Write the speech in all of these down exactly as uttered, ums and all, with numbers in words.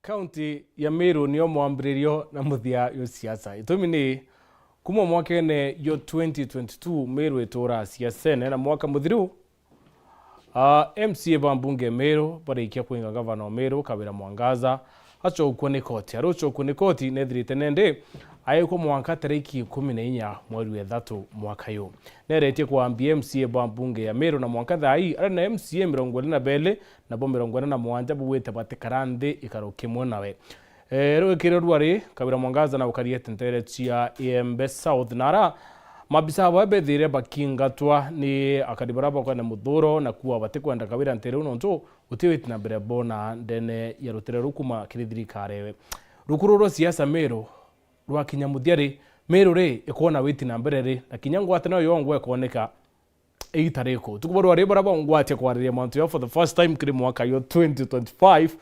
Kaunti ya Meru niyo mwambiririo na muthia jwa siasa. Itumi ni, kuma mwakene jwa twenty twenty-two, Meru ituraa siasene, na mwaka muthiru, ah, M C A ba mbunge ya Meru barikia kwinga gavana wa Meru, Kawira Mwangaza, acokua ni koti. Ari ucokua ni koti, nethirite nende aikwa mwanka tariki ikumi na inya mweri wa ithatu mwaka uyu. Neretie kwambia M C A ba mbunge ya Meru, na mwanka thaa ii ari na M C A mirongo iri na beli, nabo mirongo ina na mugwanja bugwite batikara nthi ikaro kimwe nawe. Eh, rwikire rwari, Kawira Mwangaza na ukariete ntere cia Iembe South, na ara mabisa bawe bethire bakingatwa ni akari bara bakwene muthuro, na kuwa batikwenda Kawira ntere u nontu uti witi na mbere bona ndene ya rutere rukuma kiri thirikari ewe. Rukuru rwa siasa Meru rwakinya muthia ri, Meru ri ikwona witi na mbere ri, na kinya ngwataniro yongwa ikoneka igita riku. Tuku barua ri bara bongwatia kwariria mantu ya for the first time kiri mwaka yo twenty twenty-five.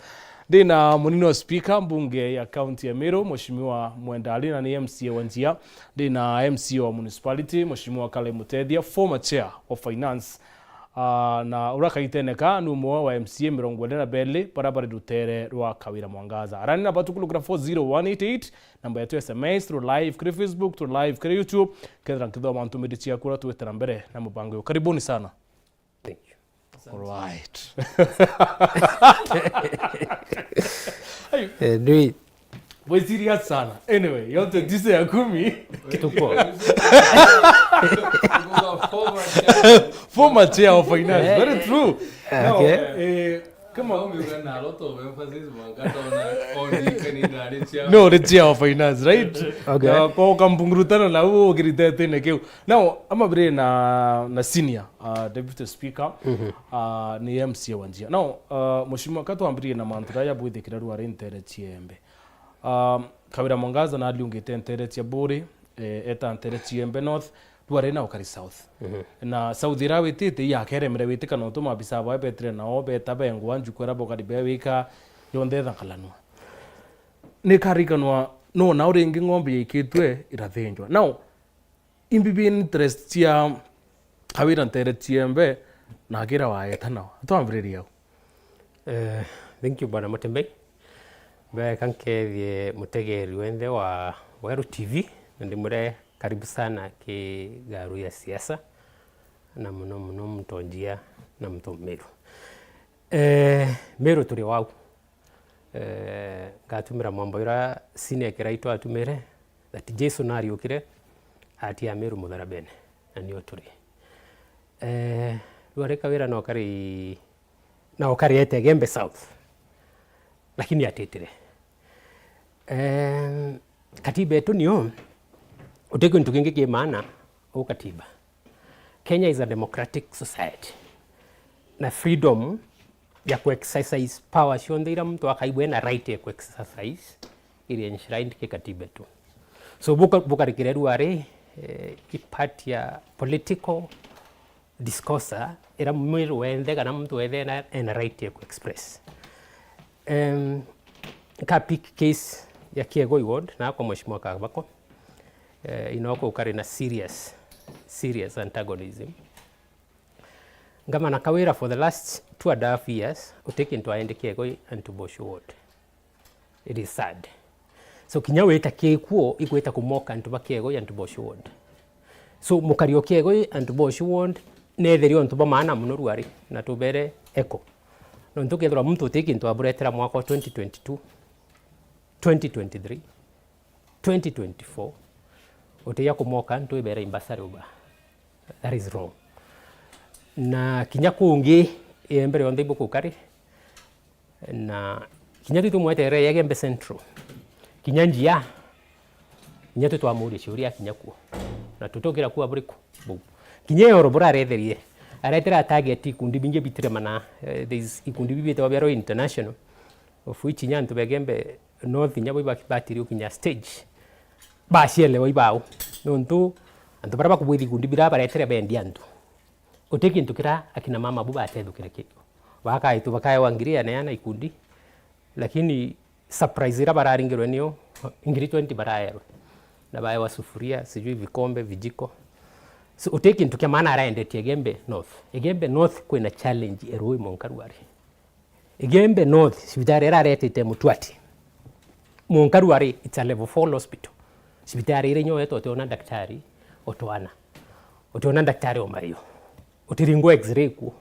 Ndi na munini wa speaker mbunge ya county ya Meru, Mheshimiwa Mwenda Ali, na ni M C A wa Njia. Ndi na M C A wa municipality, Mheshimiwa Kale Mutethia, former chair wa finance. Ah, na ura kaiteneka ni umwe wa M C A mirongo iri na beli bara bari rutere rwa Kawira Mwangaza. Arani na batukulukira four zero one eight eight, namba yetu ya S M S, turi live kiri Facebook, turi live kiri YouTube. Kethira nkithoma ntumiri ciaku uria twite na mbere na mubango uyu. Karibuni sana. Thank you. Alright. Eh, ndui. We serious sana. Anyway, yote tisa ya kumi. Tuko. Former chair of finance. Eh. Very true. Eh, no, okay. Eh, Kama umiuga na a lot of emphasis, mwanka tona only kani ndari chair. No, the chair of finance, right? Okay. Na kwa ukambungurutana na u ukiritete ne kiu. Now, ama bire na, na senior, uh, deputy speaker, uh, ni M C A wa Njia. Now, uh, Mheshimiwa, ka twambirie na mantu raya bwithikira rwari ntere ciembe. Um, Kawira Mwangaza na aliungite ntere cia Buri, eh, eta ntere cia Iembe North, rwari na ukari South. Na South ira witite iyakeremere witika nontu mabisa bawe betire nao beta bengwa njuku era bokari bewika yonthe ithankalanwa. Nikarikanwa no nao ringi ng'ombe yaikitwe irathinjwa. Now, imbi bi interest cia Kawira ntere ciembe na akira waeta nao. Twambiririe au. Eh, thank you, Bwana Mutembei. Mbere ka nkethie mutegeri wenthe wa Weru T V, na ndimwire karibu sana ki garu ya siasa, na muno muno muntu o Njia na muntu o Meru. Eh, Meru turi wau. Eh, ngatumira mwamba uria senior kiraitu atumire, that Jesu nariukire, atia Meru mutharabene, na nio turi. Eh, rwari Kawira no kari na ukariete Igembe South, lakini atitire. Em, katiba yetu niyo, uti kintu kingi ki maana u katiba. Kenya is a democratic society, na freedom ya ku exercise power cionthe iria muntu akaigua ena right ya ku exercise iri enshrined ki katiba yetu. So buka-, bukarikire rwari, eh, i part ya political discourse ira mwiru wenthe kana muntu wethe ena, ena right ya ku express. Em, nka pick case ya Kiegoi ward na kwa Mheshimiwa Kabako, eh, inoko ukari na serious, serious antagonism. Ngavana Kawira for the last two and a half years, uti kintu aendi Kiegoi and Bosho ward. It is sad. So kinya wita kikuo, igwita kumoka antu ba Kiegoi and Bosho ward. So mukari o Kiegoi and Bosho ward, netheria untu ba maana muno rwari, na tubere echo. Nontu kethirwa muntu uti kintu aburetera mwaka wa twenty twenty-two, twenty twenty-three, twenty twenty-four, utiya kumoka antu ibere imbasari uba. That is wrong. Na kinya kungi, Igembe yonthe ibukukari, na kinya twi tumweterere Igembe Central. Kinya Njia, kinya twi twamuria ciuria akinya kuo. Na tutukira kuo aburiku. Bou. Kinya Yoro buraretherie. Aretera target ikundi bingi bitiremana, eh, there is ikundi bibitagwa bia Royal International, of which kinya antu ba Igembe North kinya bo iba-, batiri ukinya stage. Bacielewa ibao. Nontu antu baria bakubwithi ikundi bira baretere bendia antu. Uti kintu kira akina mama bu batethukire kio. Bakaitu bakaewa ngiri ya neana ikundi, lakini surprise ira bararingirwe niyo ngiri twenty baraerwe. Na baewa sufuria, sijui vikombe, vijiko. So, uti kintu kia maana araendetie Igembe North. Igembe North kwina challenge erui monka rwari. Igembe North, cibitari ira aretete Mutwati. Munkaru ari, it's a level four hospital. Cibitari iri nyo yetu utiona daktari o twana. Utiona daktari o mario. Utiringwa x-ray kuo.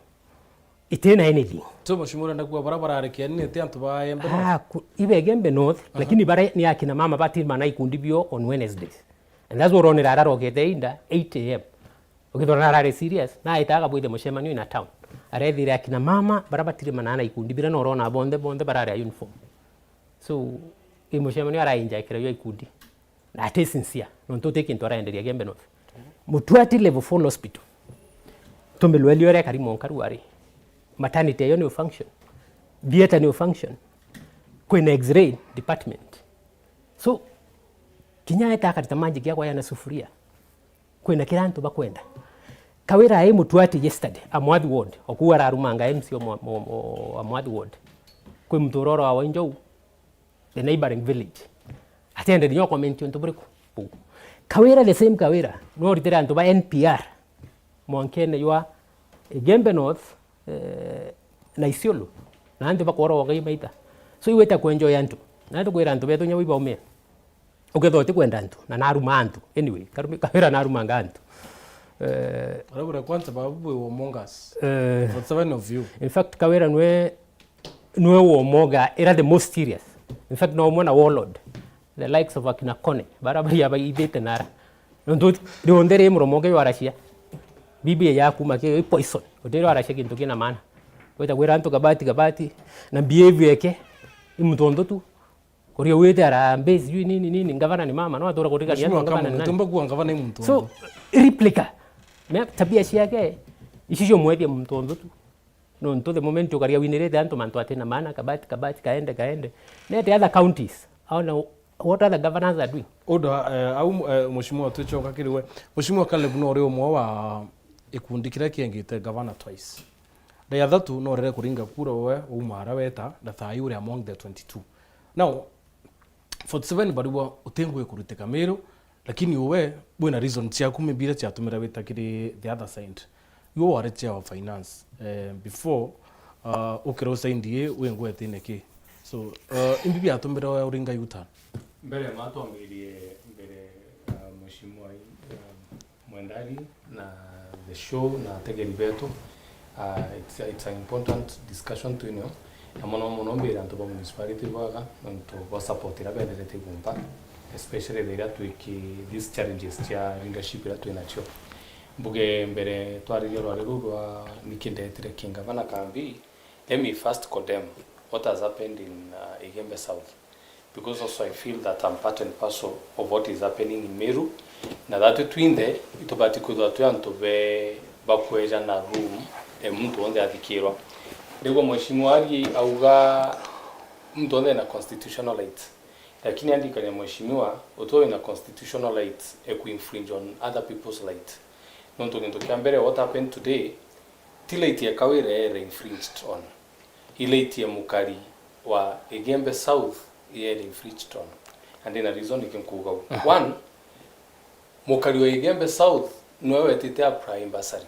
Itina anything. So, Mheshimiwa, urenda kuuga bara barari kiani ti antu ba Embe North? Ah, ku-, ibe Igembe North, lakini bara ni akina mama batirima na ikundi bio on Wednesdays. And that's what uronera ararokete inda eight a m. Ukithora na arari serious, na aitaga bwithe mucemanio in a town. Arethire akina mama bara batirima na ikundi bira na urona bonthe, bonthe barari a uniform. So, i mucemanio arainja ikira yo ikundi. Na ati sincere, nontu uti kintu araenderia Igembe North. Mutuati level four hospital. Tumirwe lio ria kari Munkaru ari. Maternity yo ni function. Theater ni function. Kwina x-ray department. So, kinya eta akarita magic ya kwaya na sufuria. Kwina kira antu bakwenda. Kawira ai Mutuati yesterday, Amwathi ward, oku ararumanga M C o mwa-, mo-, mo-, Amwathi ward. Kwi muntu uroro wa Wainjou, the neighboring village. Atienderia nyo comment untu buriku? Buu. Kawira, the same Kawira, no oritire antu ba N P R mwankene jwa Igembe North, eh, na Isiolo. Na antu bakworoga imaita. So iweta kwenjoya antu. Na tukwira antu betu nyabu ibaumia. Ukethwa utikwenda antu, na naruma antu. Anyway, karumi-, Kawira narumanga antu. Eh, Arabura kwanza babu bwe warmongers. Eh, For seven of you. In fact, Kawira nwe nwe womoga ira the most serious. In fact, no umwe na warlord, the likes of akina Kone, bara baria baithite nara. Nontu rionthe ri muromo ke jwaracia. Bibi yaku maki i poison. Utiri waracia kintu kina maana. Wita kwira antu kabati kabati, na behavior yake i muntu onthu tu. Kuria wite ara base juu nini nini, ngavana ni mama, no atura kutigania Mheshimiwa antu ngavana Kamu, ni nani? Tumba kuwa ngavana i muntu onthu. So, replica. Me tabia ciake, ici cio mwethia muntu onthu tu. Nontu the moment ukaria winirite antu mantu atina maana, kabati, kabati, kaende, kaende. Nete other counties, aona what other governors are doing. Undo, eh, au, eh, Mheshimiwa, twichoka kiri we. Mheshimiwa Caleb, no uri umwe wa ikundi kiria kiengite governor twice. Ria thatu no rire kuringa kura we, umaara weta, na thaai uri among the twenty-two. Now, forty-seven barua utingwi kurutika Meru, lakini uwe wina reason ciaku maybe iria ciatumire wita kiri the other side. Iwe wari chair wa finance, eh, before, uh, ukira usaindi ii wi ngwetine ki? So, uh, imbi biatumire we uringa U-turn? Mbere ma twambirie mbere, uh, Mheshimiwa, uh, Mwendari na the show na ategeri betu. Uh, it's, it's an important discussion twinio, na mono mono mbira antu ba municipality bwaga nontu bwa support iria benderete igumpa, especially the iria twiki these challenges cia leadership iria twinacio. Mbuge mbere twaririe rwari ruu rwa niki ndetire kingavana kambi, let me first condemn what has happened in, uh, Igembe South. Because also I feel that I'm part and parcel of what is happening in Meru, na that twinthe itubati kwithirwa twi antu be bakweja na room e muntu onthe athikirwa. Ndigwa Mheshimiwa Ari auga muntu onthe ena constitutional right, lakini andikania Mheshimiwa, utwe wina constitutional right e ku infringe on other people's right. Nontu gintu kia mbere, what happened today, ti right ya Kawira ere infringed on. Ilaitie mukari wa Igembe South yere infringed on. And ndina reason niki nkuuga uu. Aha. One, mukari wa Igembe South niwe wetite apply bursary.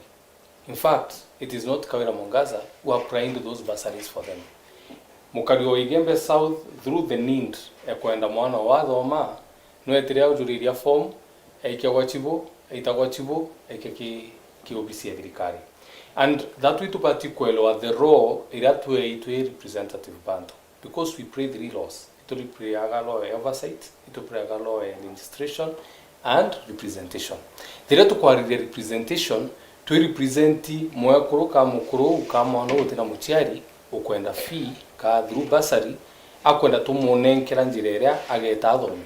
In fact, it is not Kawira Mwangaza who applied those bursaries for them. Mukari wa Igembe South, through the need ya kwenda mwana wa athoma, nwetire aujuriria form, aikia gwa chibu, aita gwa chibu, aikia ki, ki obisi ya thirikari. And that we tubati kwelewa the role iria twei twi representative bantu. Because we play three roles. Ituplayaga role ya oversight, ituplayaga role ya administration and representation. Riria tukwariria representation, twi represent mwekuru ka mukuru ka mwana uti na muciari, ukwenda fee ka through bursary, akwenda tumunenkera njira iria ageta athome.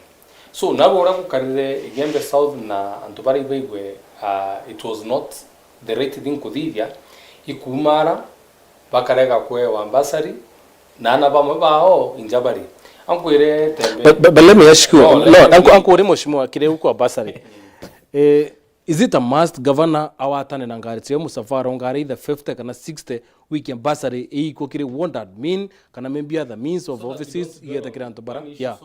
So, nabo uria gukarire Igembe South na antu baria ibaigwe, ah, it was not the right thing kuthithia, ikumara, bakarega kuewa bursary, na ana bamwe bao inja bari. Ankwire tembe. But, but, but let me ask you, no, no, let me anku-, ankurie mheshimiwa kiriu kwa bursary. Eh, is it a must governor awatane na ngari cia musafara, ngari either fifty kana sixty, wiki ya bursary iikwo kiri ward admin, kana maybe other means of offices, igetakira antu bara? Yeah.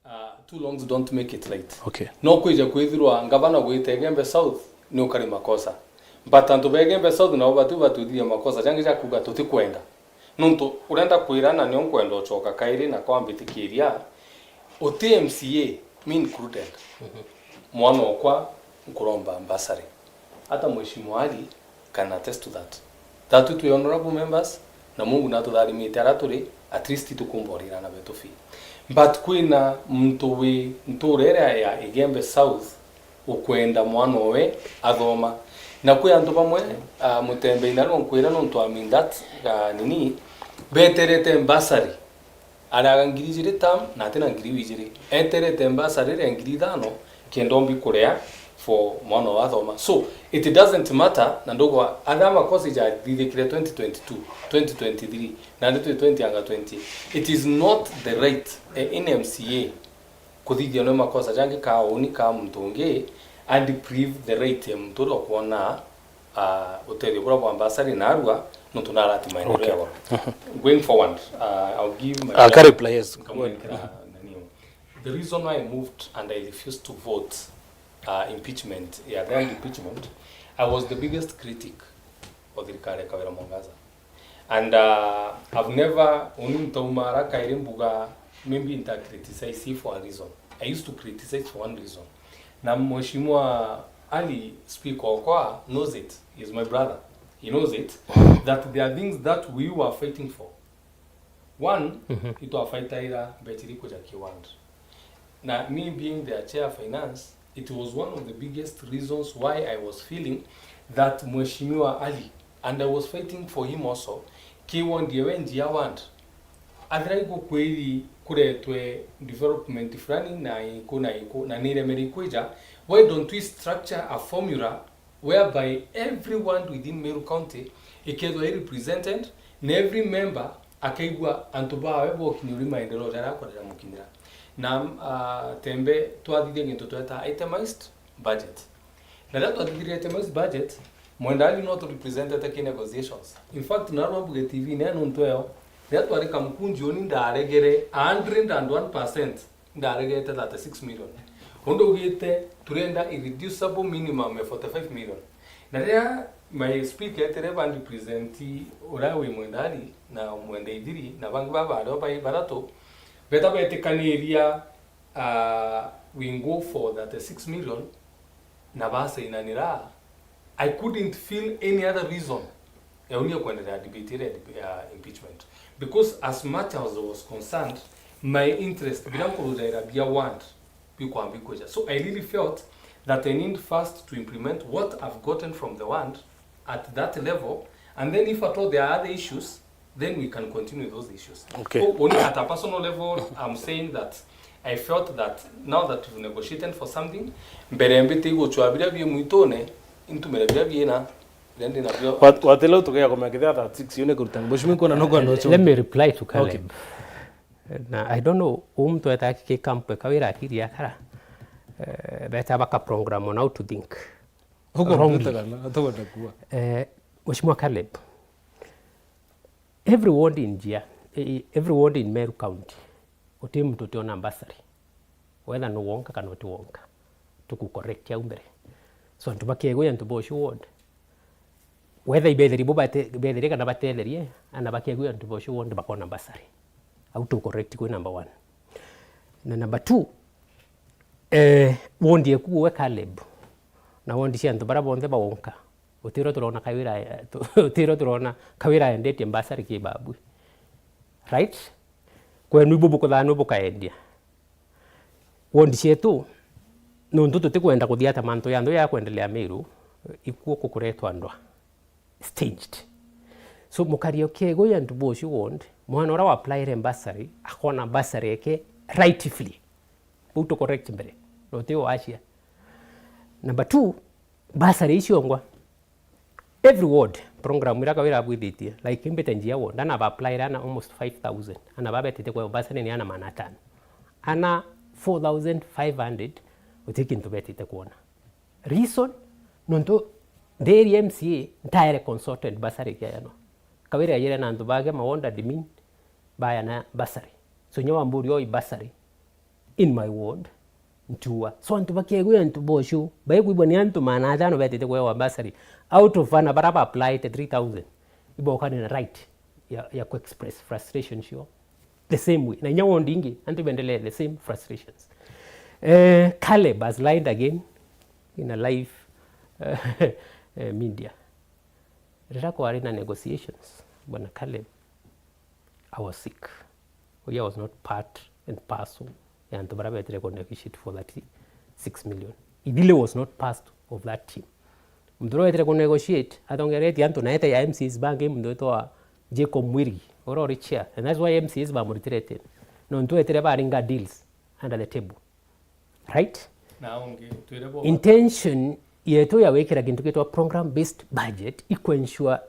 Uh, two wrongs don't make it right. Okay. No kwija kwithirwa ngavana gwita Igembe South ni ukari makosa. But antu ba Igembe South nabo batu batuthithia makosa jangi ja kuuga tutikwenda. Nuntu urenda kwira na nio nkwenda ucoka kairi na Uti M C A, me included. Mwana okwa nkuromba bursary. Hata Mheshimiwa Ali can attest to that. That twi honorable members, na Mungu natutharimite ara turi, at least tukumba urira na betu fee. But kwina muntu wi ntura iria ya Igembe South ukwenda mwana owe athoma. Na kwi antu bamwe, ah, Mutembei na nkwira nontu I mean that, ah, nini, beterete bursary. Ariaga ngiri ijiri term, na atina ngiri ijiri. Eterete bursary ria ngiri ithano, kenda ombi kuria for mwana wa athoma. So, it doesn't matter, na ndugwa, aria makosa ijathithikire twenty twenty-two, twenty twenty-three, na ndi twi twenty anga twenty. It is not the right, eh, in M C A kuthithia no makosa jangi ka uni ka muntu ungi and prive the right ya muntu uria ukwona, ah, utethio buria bwa bursary narua, nontu narati maendeleo ya goro. Going forward, ah, I'll give my Aka reply, yes. Nkamwikira nani. The reason why I moved and I refused to vote, ah, impeachment, ya then impeachment, I was the biggest critic of thirikari ya Kawira Mwangaza. And, uh, I've never, uni ntauma ara kairi mbuga, maybe nta criticize for a reason. I used to criticize for one reason. Na Mheshimiwa Ali, Speaker okwa, knows it. He's my brother. He knows it, that there are things that we were fighting for. One, itwafaitaira mbecha iri kuja ki ward. Na me being their chair finance, it was one of the biggest reasons why I was feeling that Mheshimiwa Ali, and I was fighting for him also, ki ward yewe njia ward. Athira igukwiri kuretwe development fulani na iku na iku, na niremere ikwija, why don't we structure a formula whereby everyone within Meru County ikethwa i represented, na every member akaigua antu bawe bokinyuri maendeleo jaria akorera mukinyira. Na, ah, Tembe twathithia gintu tweta itemized budget. Na riria twathithirie itemized budget, Mwenda Ali no tu representete ki negotiations. In fact, narua mbuge T V-ini ya nontu eo, riria twari Kamkunji uni ndaregere a hundred and one percent. Ndaregete thirty-six million. Undu ugite, turenda irreducible minimum ya forty-five million. Na riria my speaker etire ba represent uria wi Mwenda Ali na Mwenda Ithiri na bangi baba bario bai bathatu, beta betikaniria, ah, we go for thirty-six million na basainanira, I couldn't feel any other reason ya uni kwendelea debate iria ya impeachment. Because as much as I was concerned, my interest, biria nkurujaira bia want, bikwamba bikuja. So I really felt that I need first to implement what I've gotten from the want at that level, and then if at all there are other issues, then we can continue those issues. Okay. So, only at a personal level, I'm saying that I felt that now that we've negotiated for something, mbere mbite iguchwa biria bi mwitune, intumire biria biina, biria ndi nabio. Wat-, watele utugia kumenya kithia thirty-six yune kuruta. Mheshimiwa, kuna nuko ndo. Let me reply to Caleb. Okay. Na I don't know, u muntu eta ki camp e Kawira akiri akara, eh, beta baka program on how to think. Uko wrongly. Mtu kana, atoka kuwa. Eh, Mheshimiwa Caleb, every ward in Jia, eh, every ward in Meru County, uti muntu utiona bursary. Whether ni wonka kana uti wonka, tuku correct au mbere. So, antu ba Kiegwe, antu ba ucio ward, whether ibetheri bo bate-, betherie kana batetherie, ana ba Kiegwe, antu ba ucio ward bakona bursary. Au tu correct kwi number one. Na number two, eh, ward eku we Caleb, na ward cia antu bara bonthe bawonka, utiro turona Kawira, utiro turona Kawira aendetie bursary ki babui. Right? Kwenu ibu bukuthanwa bukaendia. Ward cietu, nontu tutikwenda kuthiata mantu ya nthu ya kwendelea Meru, ikuo kukuretwa ndwa. Staged. So, mukari o Kiegwe ya antu ba ucio ward, mwana uria wa applyire bursary, akona bursary yake rightfully. Bau tu correct mbere. Na uti o achia. Number two, bursary icio ngwa. Every ward, program iria Kawira abwithitie, like, imbite Njia ward, ana ba applyire ana almost five thousand, ana babetete kwa bursary ni ana magana atano. Ana four thousand five hundred, uti kintu betete kwona. Reason, nontu ndiri M C A, ntaere consultant bursary kiayano. Kawira yire na antu bake ma ward admin, bayana bursary. So, nyo wamburi oi bursary in my ward, ntiua. So, antu ba Kiegwe, antu ba ucio, baikwigua ni antu magana atano betete kuewa bursary. Out of ana bara ba applyite three thousand, ibokane na right ya, ya ku express frustration cio. the same way. Na inya ward ingi, antu ibendelee the same frustrations. Eh, Caleb has lied again in a live, eh, eh, media. Riria kwari na negotiations, Bwana Caleb, I was sick. Uyu I was not part and parcel ya antu baria betire ku negotiate for thirty-six million. Ithili was not part of that team. Muntu uria wetire ku negotiate, atongeretie antu na ete ya M C As bangi, muntu witwa Jacob Mwirigi, uria uri chair. And that's why M C As bamuritire ete. Nontu etire baringa deals under the table. Right? Na ungi, twire bo. Intention yetu ya gwikira kintu gitwa program based budget i ku ensure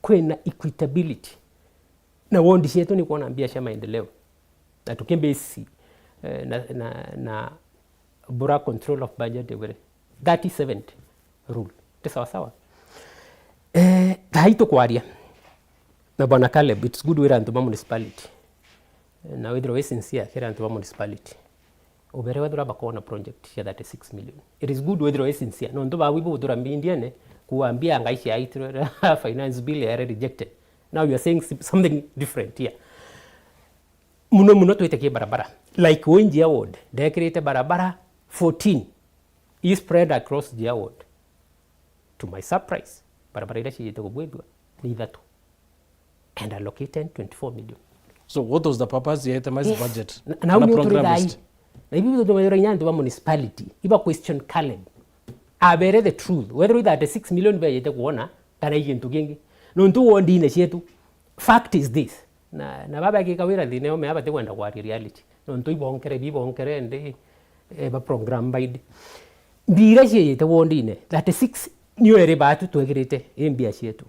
kwina equitability. Na ward cietu ni kwona mbia cia maendeleo. Na tukibase, eh, na, na, na bura control of budget igwire. Thirty seventy rule. Ti sawa sawa? Eh, thaa ii tukwaria na Bwana Caleb, it's good wira antu ba municipality. Eh, na withirwa wi sincere kiri antu ba municipality. Ubere wethirwa bakoona project cia thirty-six million. It is good wethirwa wi sincere. Nontu babu ibu gutura mbindiene, kuambia ngai cia aitirwe finance bill yare rejected. Now you are saying si-, something different here. Muno muno twite ki barabara. Like Winjia ward, ndekirite barabara fourteen. I spread across Njia ward. To my surprise, barabara iria ciijite kubwithua ni ithatu. And allocated twenty-four million. So what was the purpose ya itemized budget? Na, na kana au ni program uturi thai. Na ibi bituma yura inya antu ba municipality, iba question Caleb. Abere the truth. Whether i thirty-six million bejete kuona, kana i gintu kingi. Nontu wondine cietu, fact is this. Na, na baba ekika wira thina yo, me abati kwenda kwaria reality. Nontu ibonkere, bibonkere ndi, eh, ba program baidi. Mbia iria ciejete wondine, thirty-six nio eri batu twegirite, i mbia cietu.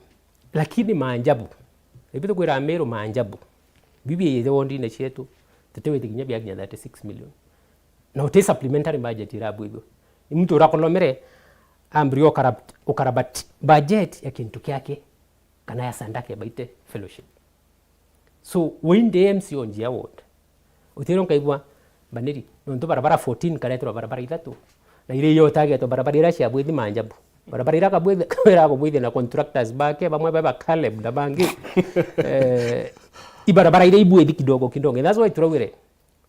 Lakini maajabu, ibi tukwira Meru maajabu, bibi ijite wondine cietu, tutiwite kinya bia kinya thirty-six million. Na uti supplementary budget irabwithua. Ni muntu urakolomere, ambiri ukarab-, ukarabati budget ya kintu kiake, kana ya Sandaka baite fellowship. So, winde M C O Njia ward. Utiro nkaigua mbaniri, nontu barabara fourteen kareterwa barabara ithatu. Na iria iyo tagetwa barabara iria cia bwithi maajabu. Barabara iria kabwithi, kawira akubwithia na contractors bake, bamwe beba Caleb na bangi. Eh, i barabara iria ibwithi kidogo kidogo. And that's why turaugire,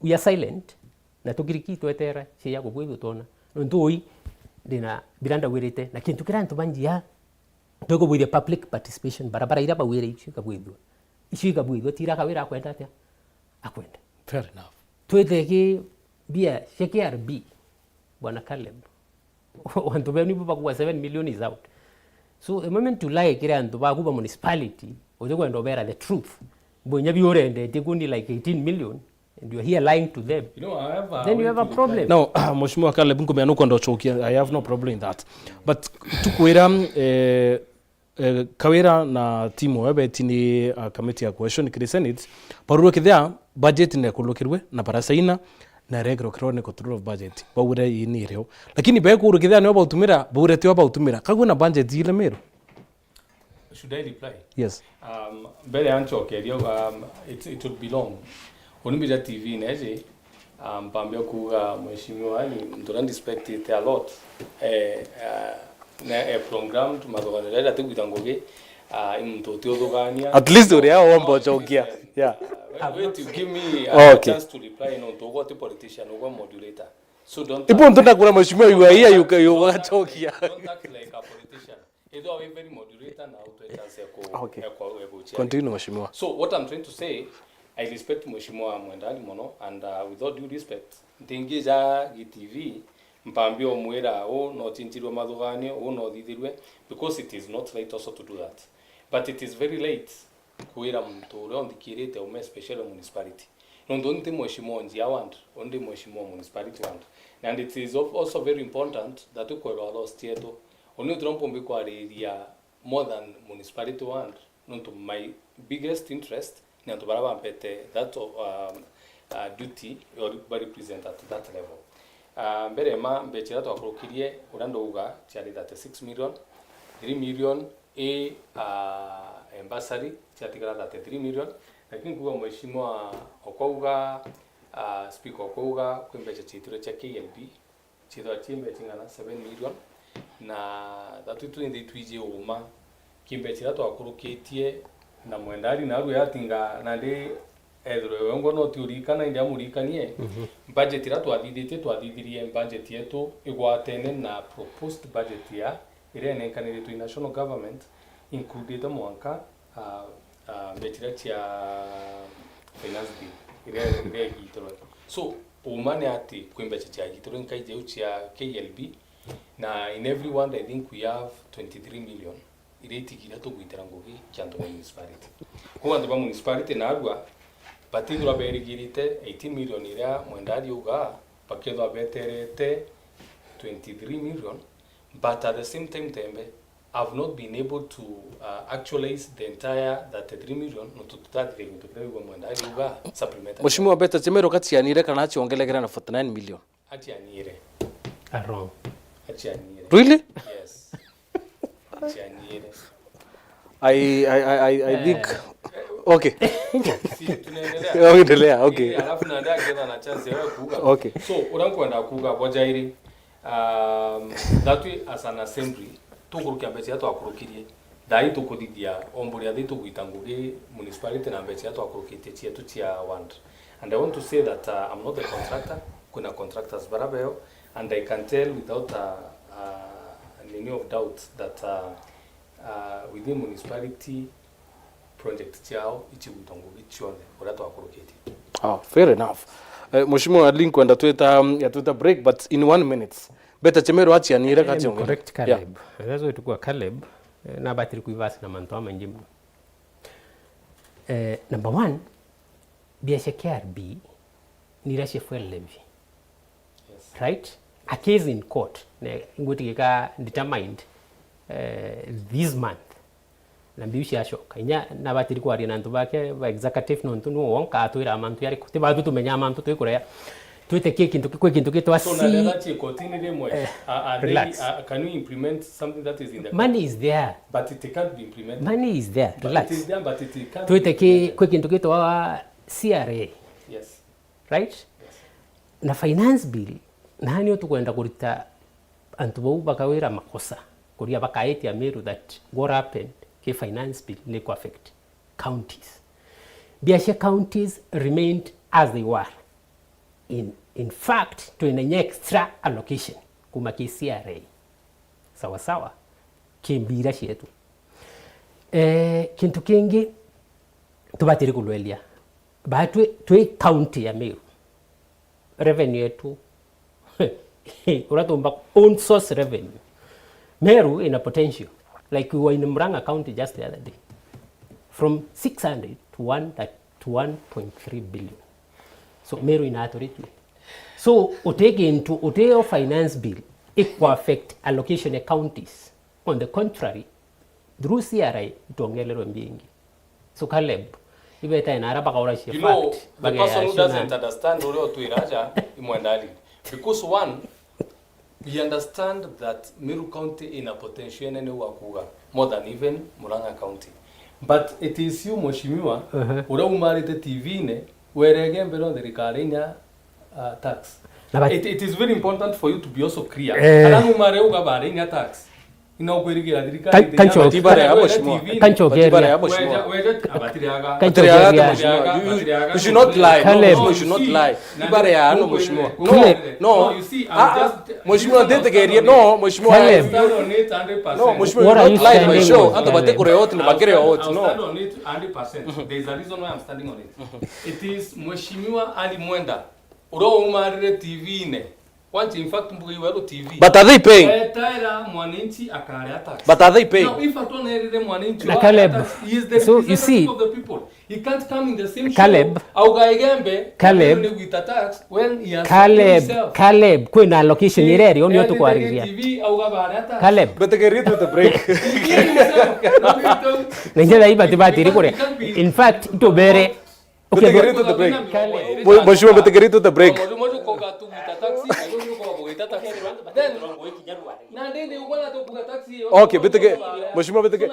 we are silent. Na tukiriki twetera cia ya kubwithua twona. Nontu ui, ndina bira ndawirite. Na kintu kiria antu ba Njia, twikubwithia public participation. Barabara iria bawire icio ikabwithua. Icio ikabwithua, tira kawira akwenda atia? Akwenda. Fair enough. Twite ki mbia cia K R B, Bwana Caleb. Antu benu ibo bakugwa seven million is out. So, the moment you lie kiri antu baku ba municipality, uti kwenda ubera the truth. Mbunya bi urendetie kundi like eighteen million, and you are here lying to them. You know, I have a Then you way have a to problem. Now, Mheshimiwa Caleb, nkumenya nukwenda ucokia. I have no problem in that. But tukwira, eh, Eh, Kawira na timu we beti ni, uh, committee ya cohesion kiri Senate, barurukithia budget nekurukirwe na barasaina na iregerwa kirone control of budget. Baugire ii ni irio. Lakini bekurukithia nio bautumira, baugire tio bautumira. Kagwe na budget ile Meru? Should I reply? Yes. Um, mbere ya ncokerio, um, it, it would be long. Uni mbija T V neji, Ah, mpambia kuuga, Mheshimiwa, ni muntu uria ndespectite a lot. Eh, ah, na, eh, program, tumathuganio jaria jatigwita ngugi, ah, i muntu utiuthugania. At least uri ao womba ucokia. Yeah. Ah, wait, wait, you give me, ah, a chance to reply, nontu ugwe uti politician, ugwe moderator. So don't. Ibu muntu ndakura mheshimiwa, you are here, you ca-, you ugacokia. Don't act like a politician. Ethwa wi very moderator na utwe chance ya ku-, okay, ya ku-, ya ku-, continue, Mheshimiwa. So what I'm trying to say, I respect Mheshimiwa Mwendani mono, and, uh, with all due respect, ntingija gi T V, mpambia umwira, uu no chinchirwe mathuganio, uu no thithirwe, because it is not right also to do that. But it is very late kwira muntu uria unthikirite ume, especially municipality. Nontu nti mheshimiwa Njia ward, undi mheshimiwa municipality ward. And it is al-, also very important that tukwirwa laws cietu. Uni utira mpumbi kwariria more than municipality ward, nontu my biggest interest ni antu baria bampete that, um, uh, duty or ba represent at that level. Uh, mbere ma mbecha iria twakurukirie, uria ndauga, ciari thirty-six million, three million i, uh, bursary, ciatigara thirty-three million, lakini kuuga mheshimiwa okwauga, uh, speaker okwauga, kwi mbecha ciitirwe cia K L B, ciithirwa ci mbecha ing'ana? Seven million. Na thatu twinthe itwiji uma ki mbecha iria twakurukitie na Mwendani, na arua yatinga nandi Ethirwe we ngwa no ti urikana, indi amuririkanie, budget iria twathithitie, twathithirie budget yetu igwatene na proposed budget ya iria inenkaniritwe i national government, includite mwanka, ah, ah, mbecha iria cia finance bill iria, iria igitirwe. So, uma ni ati kwi mbecha ciagitirwe nkai jeu cia K L B, na in every ward I think we have twenty-three million iria itigire tugwitira ngugi kia antu ba municipality. Kwou antu ba municipality narua batithirwa berigirite eighteen million iria Mwenda ariuga, bakethirwa beterete twenty-three million, but at the same time Tembe have not been able to, uh, actualize the entire thirty-three million, nontu tutathire gintu kiria wigua Mwenda ariuga supplementary. Mheshimiwa, mbecha cia Meru kacianire kana aciongelegera na forty-nine million? Acianire. Are wrong. Acianire. Really? Yes. Acianire. I, I, I, I, I think. Eh. Okay. Si, tunaendelea. Endelea, okay. Eh, alafu na ndio akienda na chance ya wewe kuuga. Okay. So, uria nkwenda kuuga bo jairi, um, that we as an assembly, tukurukia mbecha iria twakurukirie. Thaa ii tukuthithia ombo ria thi tugwita ngugi municipality na mbecha iria twakurukitie cietu cia ward. And I want to say that, uh, I'm not the contractor, kwina contractors baria beo, and I can tell without a, a nini of doubt that, uh, uh, within municipality project ciao icigwitwa ngugi cionthe uria twakurukitie. Oh, fair enough. Eh, Mheshimiwa Ali, nkwenda twita, um, ya twita break, but in one minute. Mbecha cia Meru acianire. Eh, kaciongelegera. Correct, Caleb. Yeah. That's why tukua Caleb. Eh, nabatiri kwivasi na mantu amaingi muno. Eh, number one, biasia K R B ni iria cia fuel levy. Yes. Right? A case in court, ne, ingwiti gika determined, eh, this month. Na mbiu ciacoka. Inya nabatiri kwaria na antu bake ba executive nontu niwe wonka atwira mantu yariku. Ti batwi tumenyaa mantu twikurea. Twite ki kintu ki-, kwi kintu gitwa. So, na si- rera ci kotini rimwe. Eh, a, a, relax. A, can you implement something that is in the court? Money is there. But it can't be implemented. Money is there. But relax. It is there, but it can't be implemented. Twite ki, kwi kintu gitwa C R A. Yes. Right? Yes. Na finance bill, nani utukwenda kurita antu bau bakawira makosa, kuria bakaitia Meru that what happened ki finance bill ni ku affect counties. Biasia counties remained as they were. In, in fact, twina inya extra allocation kuma ki C R A. Sawa sawa. Ki mbira cietu. Eh, kintu kingi tubatiri kulwelia. Ba twi, twi county ya Meru. Revenue yetu. Uria tumba own source revenue. Meru ina potential. Like we were in Murang'a County just the other day. From six hundred to one, that, to one point three billion. So Meru ina authority. So, uti gintu, uti yo finance bill, iku affect allocation ya counties. On the contrary, through C R A, itwongererwe mbia ingi. So Caleb, ibetae na ara bakaura cia fact, you know, the person who doesn't understand uria utwira aja, imwenda ali. Because one, we understand that Meru County ina potential inene wa kuga, more than even Murang'a County. But it is you, Mheshimiwa, uh-huh, uria umarite T V-ini, werege mbere o thirikari inya, uh, tax. Na ba- It, it is very important for you to be also clear. Eh. Kana numare uga bare inya tax. Ina ukwirigira thirikari. Kan-, kancho. Batibare ya mheshimiwa. Kancho. Batibare ya mheshimiwa. Weja, weja, abatiriaga. Kancho. Batiriaga, mheshimiwa. You, you, you should not lie. No, Caleb. No, you should not lie. Ibare ya ano, mheshimiwa. No, no, you see, I'm just, mheshimiwa, ntetegerie. No, mheshimiwa. Caleb. I stand on it hundred percent. No, mheshimiwa, you not lie, my show. What are you standing on? Antu batikure oti, ni bakire oti, no. I stand on it hundred percent. There is a reason why I'm standing on it. It is Mheshimiwa Ali Mwenda, uria umarire T V-ini. Once, in fact, mbuga iwe T V. But are they paying? Etaira mwananchi akaria tax. But are they paying? Now, if at all nerire mwananchi na wa Caleb, tax, he is the representative of the people. So, you see, he can't come in the same show. Caleb, auga Igembe, Caleb, ni gwita tax when he has Caleb, himself. Caleb, kwina allocation iria iri, onio tukwariria. He, he, he, T V, auga baria tax. Caleb. Betegerie to the break. He himself, not himself. Ninje dai bati bati iri kuria. In fact, itubere. Okay, betegerie to the break. Mwe-, mheshimiwa, betegerie to the break. Okay, betege-, mheshimiwa, betege-,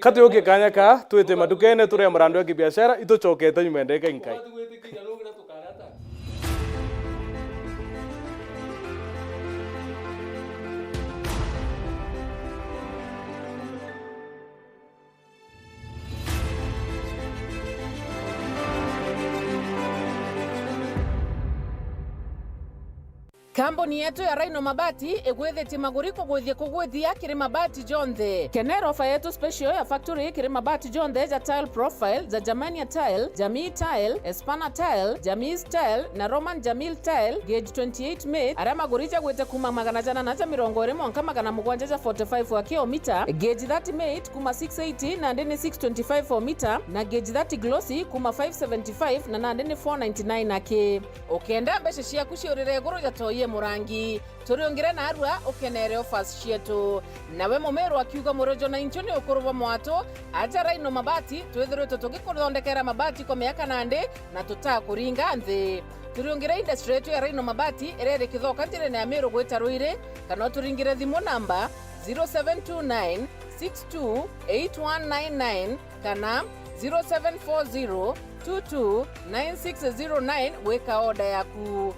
kati uke kanya ka, twite madukene, turia murandu ya kibiashara, ituchokete nyuma ya ndagika inkai. Kambuni yetu ya Rhino Mabati igwithitie maguri kugwithia kugwithia kiri mabati jonthe. Kenera ofa yetu special ya factory kiri mabati jonthe ja tile profile, ja Germania tile, Jamii tile, Espana tile, Jamii tile na Roman Jamil tile, gauge twenty-eight mate, aria maguri jagwite kuma magana jana na ja mirongo iri mwanka magana mugwanja ja forty-five wa kilomita, gauge thirty mate kuma six eighty nandi ni six twenty-five o mita, na gauge thirty glossy kuma five seventy-five na nandi ni four ninety-nine aki. Ukenda mbeca ciaku ciurire iguru ja toi e murangi, turiungire narua ukenere offers cietu. Nawe Mumiru akiuga, Murojo na inchu ni ukuru bwa mwatu, aja Rhino Mabati, twithiritwe tugikuthondekera mabati kwa miaka nandi na tutakuringa nthi. Turiungire industry yetu ya Rhino Mabati iria iri Kithoka njirene ya Miru gwita Ruiri, kana uturingire thimu namba zero seven two nine six two eight one nine nine kana zero seven four zero two two nine six zero nine gwika order yaku.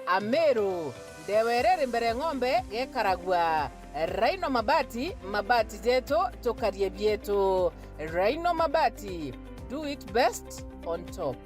Ameru, ndewa iria iri mbere ng'ombe gekaragua. Rhino Mabati, mabati jetu, tukarie bietu. Rhino Mabati, do it best on top.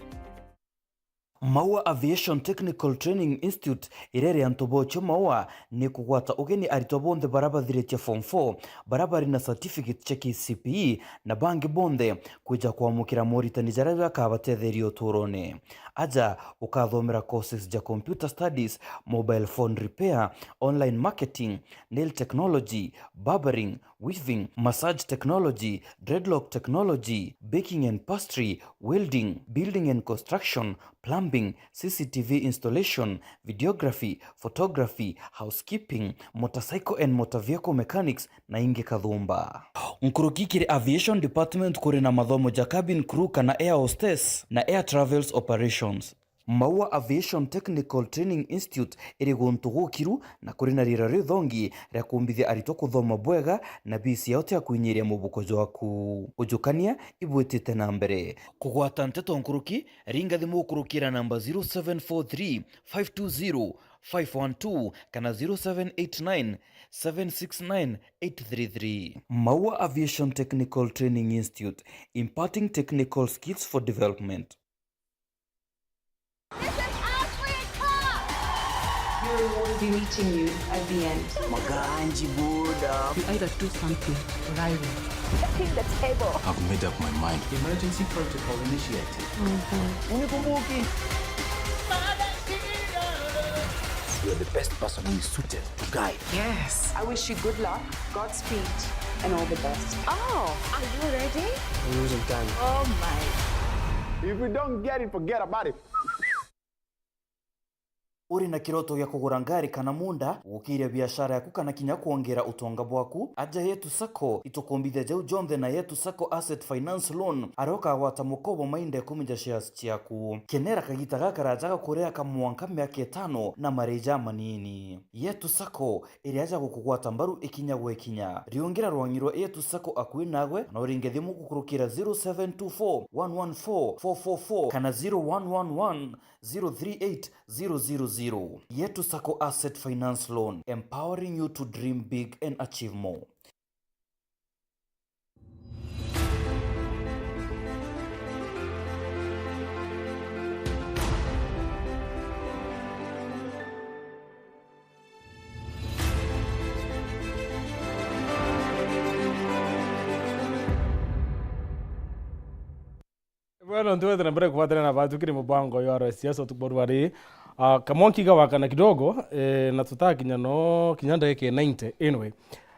Maua Aviation Technical Training Institute iria iri antu bochio Maua ni kugwata ugeni aritwa bonthe baria bathiritie form four, baria bari na certificate cia K C P E na bangi bonthe kwija kwamukira moritani jaria jakabatetheria uturone. Aja ukathomera courses ja computer studies, mobile phone repair, online marketing, nail technology, barbering, weaving, massage technology, dreadlock technology, baking and pastry, welding, building and construction, plumbing, C C T V installation, videography, photography, housekeeping, motorcycle and motor vehicle mechanics, na ingi kathumba. Nkuruki kiri aviation department kuri na mathomo ja cabin crew kana air hostess na air travels operations. Maua Aviation Technical Training Institute iri guntu gukiru na kuri na riera rithongi ria kumbithia aritwa kuthoma bwega na bisi yao tia kwinyiria mubuko jwaku. Ujukania ibwitite na mbere. Kugwata nteto nkuruki, ringa thimu ukurukira namba zero seven four three five two zero five one two kana zero seven eight nine seven six nine eight three three. Maua Aviation Technical Training Institute, imparting technical skills for development. This is Africa! Here we will be meeting you at the end. Maganji Buddha. You either do something or I will. Setting the table. I've made up my mind. Emergency protocol initiated. Unikumbuki. You're the best person who is suited to guide. Yes. I wish you good luck, Godspeed, and all the best. Oh, are you ready? We're losing time. Oh my. If we don't get it, forget about it. Uri na kiroto gia kugura ngari kana munda, gukiria biashara yaku kana kinya kwongera utonga bwaku? Aja Yetu Sacco, itukumbithia jau jonthe na Yetu Sacco Asset Finance Loan, aria ukagwata mukobo mainda ikumi ja shares ciaku. Kenera kagita gakaraja ga kuria ka mwanka miaka itano na mariji jamanini. Yetu Sacco iri aja gukugwata mbaru ikinya gwa ikinya. Riungira rwangi rwa Yetu Sacco akui nagwe, na uringe thimu gukurukira zero seven two four one one four four four four kana zero one one one zero three eight zero zero zero. Yetu Sacco Asset Finance Loan, empowering you to dream big and achieve more. Bwana, ntuwete na mbere kubatana na batu kiri mubango yo R S S utuku bwa rwari. Ah, kamwe nkiga wakana kidogo, eh, na tutakinya no kinya ndagika ninety. Anyway,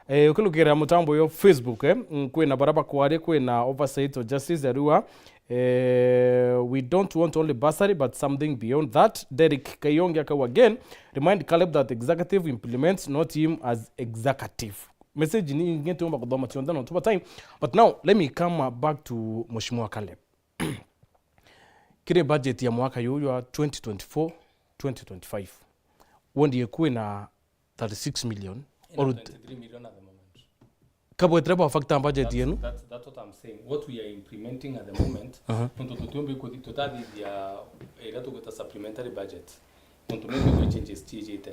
eh, ukilukira mutambo yo Facebook, eh, mm, kwina bara bakwaria, kwina oversight or justice ariwa, eh, we don't want only bursary but something beyond that. Derek Kayonge akau again, remind Caleb that executive implements, not him as executive. Message ni ingi tiumba kuthoma cionthe nontu bwa time. But now, let me come, uh, back to Mheshimiwa Caleb. Kiri budget ya mwaka yuyu ya twenty twenty-four, twenty twenty-five, wondi kwina thirty-six million. Ina or twenty-three million at the moment. Kabwetire ba factor budget yenu? That's, that's, that's what I'm saying. What we are implementing at the moment, aha, nontu tutiumbi kuthi-, tutathithia iria tugwita supplementary budget. Nontu maybe kwi changes ciijite.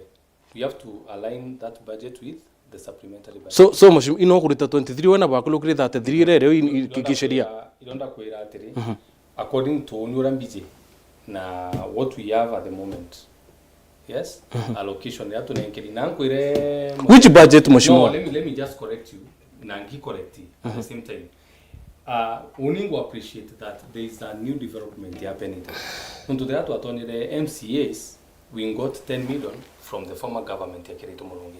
We have to align that budget with the supplementary budget. So, so mheshimiwa, ino kurita twenty-three wena bwaku lukiri thirty-three iria rio in-, in-, kisheria. Ironda kwira atiri, mhm, according to uni uria mbiji na what we have at the moment, Yes, allocation ya tunenkeri na nkwire. Which budget, No, Mheshimiwa? Let me, let me just correct you. Na ngi correct at the same time. Uh, uni ngu appreciate that there is a new development happening. Nontu riria twatonire M C As, we got ten million from the former government ya Kiraitu Murungi.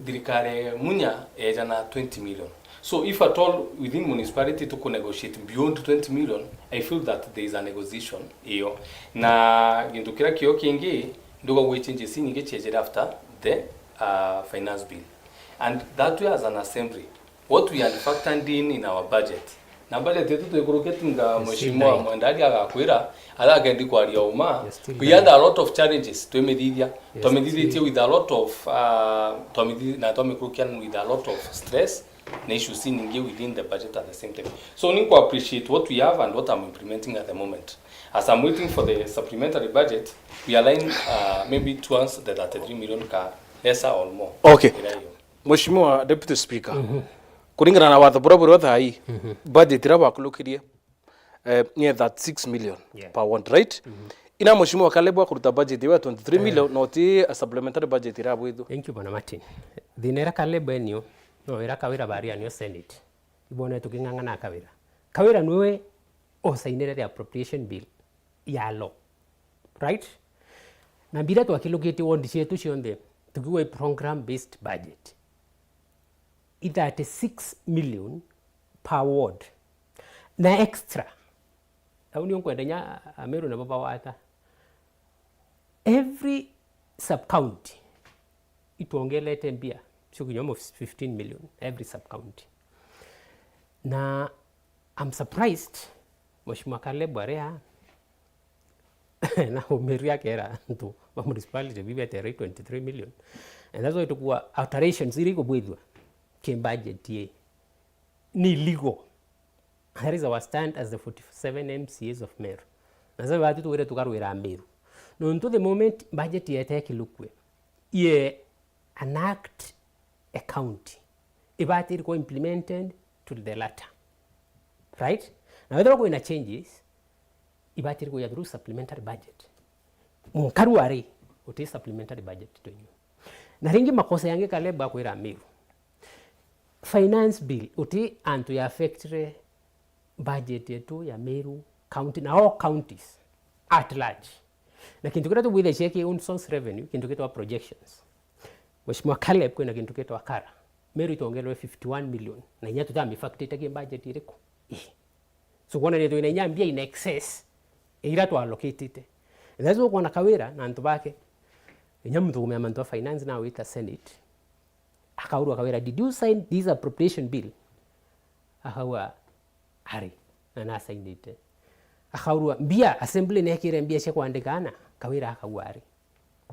Thirikari Munya eja na twenty million. So if at all within municipality tuku negotiate beyond twenty million, I feel that there is a negotiation iyo. Na gintu kiria kio kingi, nduga gwi changes inyingi ciejere after the uh, finance bill. And that way as an assembly, what we had factored in in our budget. Na budget yetu twikurukia tinga Mheshimiwa Mwendali agakwira, ara agendi kwaria uma. We had a lot of challenges twimithithia. Twamithithitie with a lot of uh, twamithi- na twamikurukia with a lot of stress na issues nyingi within the budget at the same time. So ni ku appreciate what we have and what I'm implementing at the moment. As I'm waiting for the supplementary budget, we align uh, maybe towards the thirty-three million ka lesser or more. Okay. Ira iyo. Mheshimiwa Deputy Speaker, kuringana na watho buria buri o thaa ii, budget iria bwakurukirie, eh, ni ya thirty-six million Yeah. per ward, right? Ina Mheshimiwa Caleb akuruta budget ya twenty-three million, no ti a supplementary budget irabwithua. Thank you, Bwana Martin. Thina ira Caleb enio, no ira Kawira bari anio Senate. Ibone tuking'ang'ana Kawira. Kawira niwe osainire the appropriation bill ya law. Right? Na mbira twakilukitie ward cietu cionthe, tukiuga i program based budget. I thirty-six million per ward. Na extra. Au nio nkwenda nya Ameru nabo bawata. Every sub county itwongelete mbia cio kinya almost fifteen million every sub county. Na I'm surprised Mheshimiwa Caleb aria na umiru akera antu ba municipality bibetere twenty-three million. And that's why tukua alterations iria ikubwithua ki budget ye ni illegal. That is our stand as the forty-seven M C As of Meru. Na sasa batu tuwire tukarwira Meru. Nontu the moment budget yete kilukwe, ye an act a county, ibatiri ku implemented to the letter. Right? Na wethira kwina changes, ibatiri kuya through supplementary budget. Munkaru ari, uti supplementary budget twenyu. Na ringi makosa yangi Caleb akwira Meru. Finance bill, uti antu ya affectire budget yetu ya Meru County na all counties at large. Na kintu kiria tubwithagia ki own source revenue, kintu gitwa projections. Mheshimiwa Caleb, kwina kintu gitwa kara. Meru itwongerwe fifty-one million. Na inya tutamifactorite ki budget iriku? Ii. So kwona ni twina inya mbia in excess ya ira twa allocatite. And that's why kwona Kawira na antu bake. Inya muntu kumenya mantu a finance na wita Senate. Akaurwa Kawira, "Did you sign this appropriation bill?" Akauga, "Ari, na nasainite." Akaurwa, "Mbia, assembly nekire mbia cia kwandika ana?" Kawira akauga, "Ari."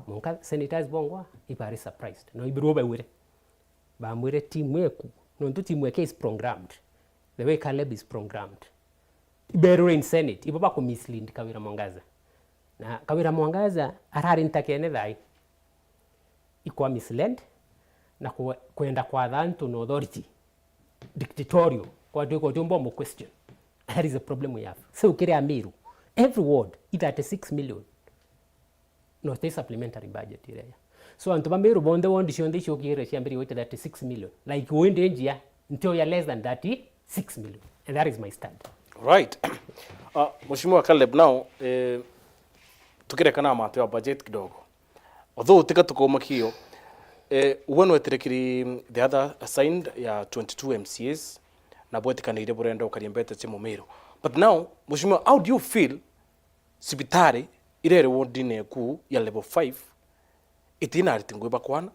Munka senators bongwa ibari surprised. No ibirwo baigwire. Bamwire timu eku. Nontu timu eke is programmed. The way Caleb is programmed. Iberure in Senate, ibo baku mislead Kawira Mwangaza. Na Kawira Mwangaza arari ntakene thai. Ikwa misled na kwe- kwenda kwatha antu na authority. Dictatorial. Kwatwika utiumba mu question. That is a problem we have. So ukiria Meru, every ward i thirty-six million. No ti supplementary budget iria. So antu ba Meru bonthe ward cionthe iciokiire ciambiririe gwita thirty-six million. Like windi njia, ntio ya less than thirty-six million. And that is my stand. Right. Uh, Mheshimiwa Caleb, now, eh, tukirekana na mantu ya budget kidogo. Although tika tukoma kio, eh, we nweterekiri the other side ya twenty-two M C As na bwetikaniire burenda ukaria mbete cia Mumiru. But now, Mheshimiwa, how do you feel cibitari iria iri wardine eku ya level five itina ariti ngugi ba kwana?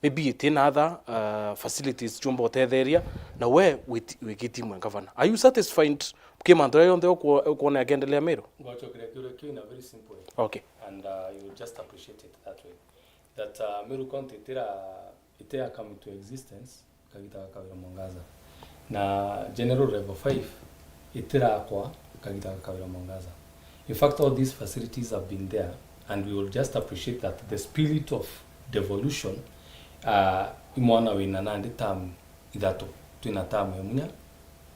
Maybe itina other, uh, facilities ciumba utetheria, na we witi- wigitie mwe gavana. Are you satisfied ki mantu jaria jonthe ukwo- ukwona yakiendelea Meru? Ngocokeria kiuria kiu in a very simple way. Okay. And uh, you will just appreciate it that way. That uh, Meru County itira itira come into existence kagita ga Kawira Mwangaza. Na General Level five itirakwa kagita ga Kawira Mwangaza. In fact, all these facilities have been there, and we will just appreciate that the spirit of devolution, uh, i mwana wina nandi term ithatu, twina term ya Munya,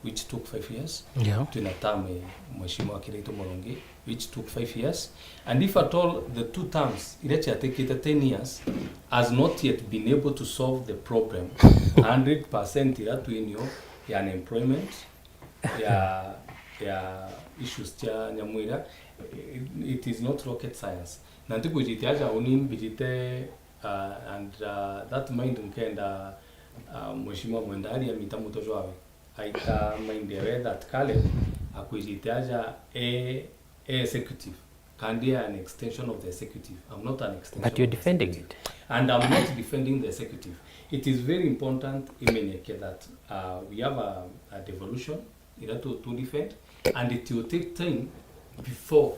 which took five years. Yeah. Twina term ya Mheshimiwa Kiraitu Murungi, which took five years. And if at all the two terms iria ciatikite ten years has not yet been able to solve the problem, hundred percent iria twinio ya unemployment, ya, ya issues cia nyamu iria, it, it is not rocket science. Na ntikwijite aja uni mbijite, uh, and, uh, that mind nkenda, uh, Mheshimiwa Mwendali amita muto jwawe. Aita mind yawe that Caleb akwijite aja e, e executive. Kandi an extension of the executive. I'm not an extension. But you're of the defending executive. It. And I'm not defending the executive. It is very important imenyeke that, uh, we have a, a devolution iria tu, tu defend, and it will take time before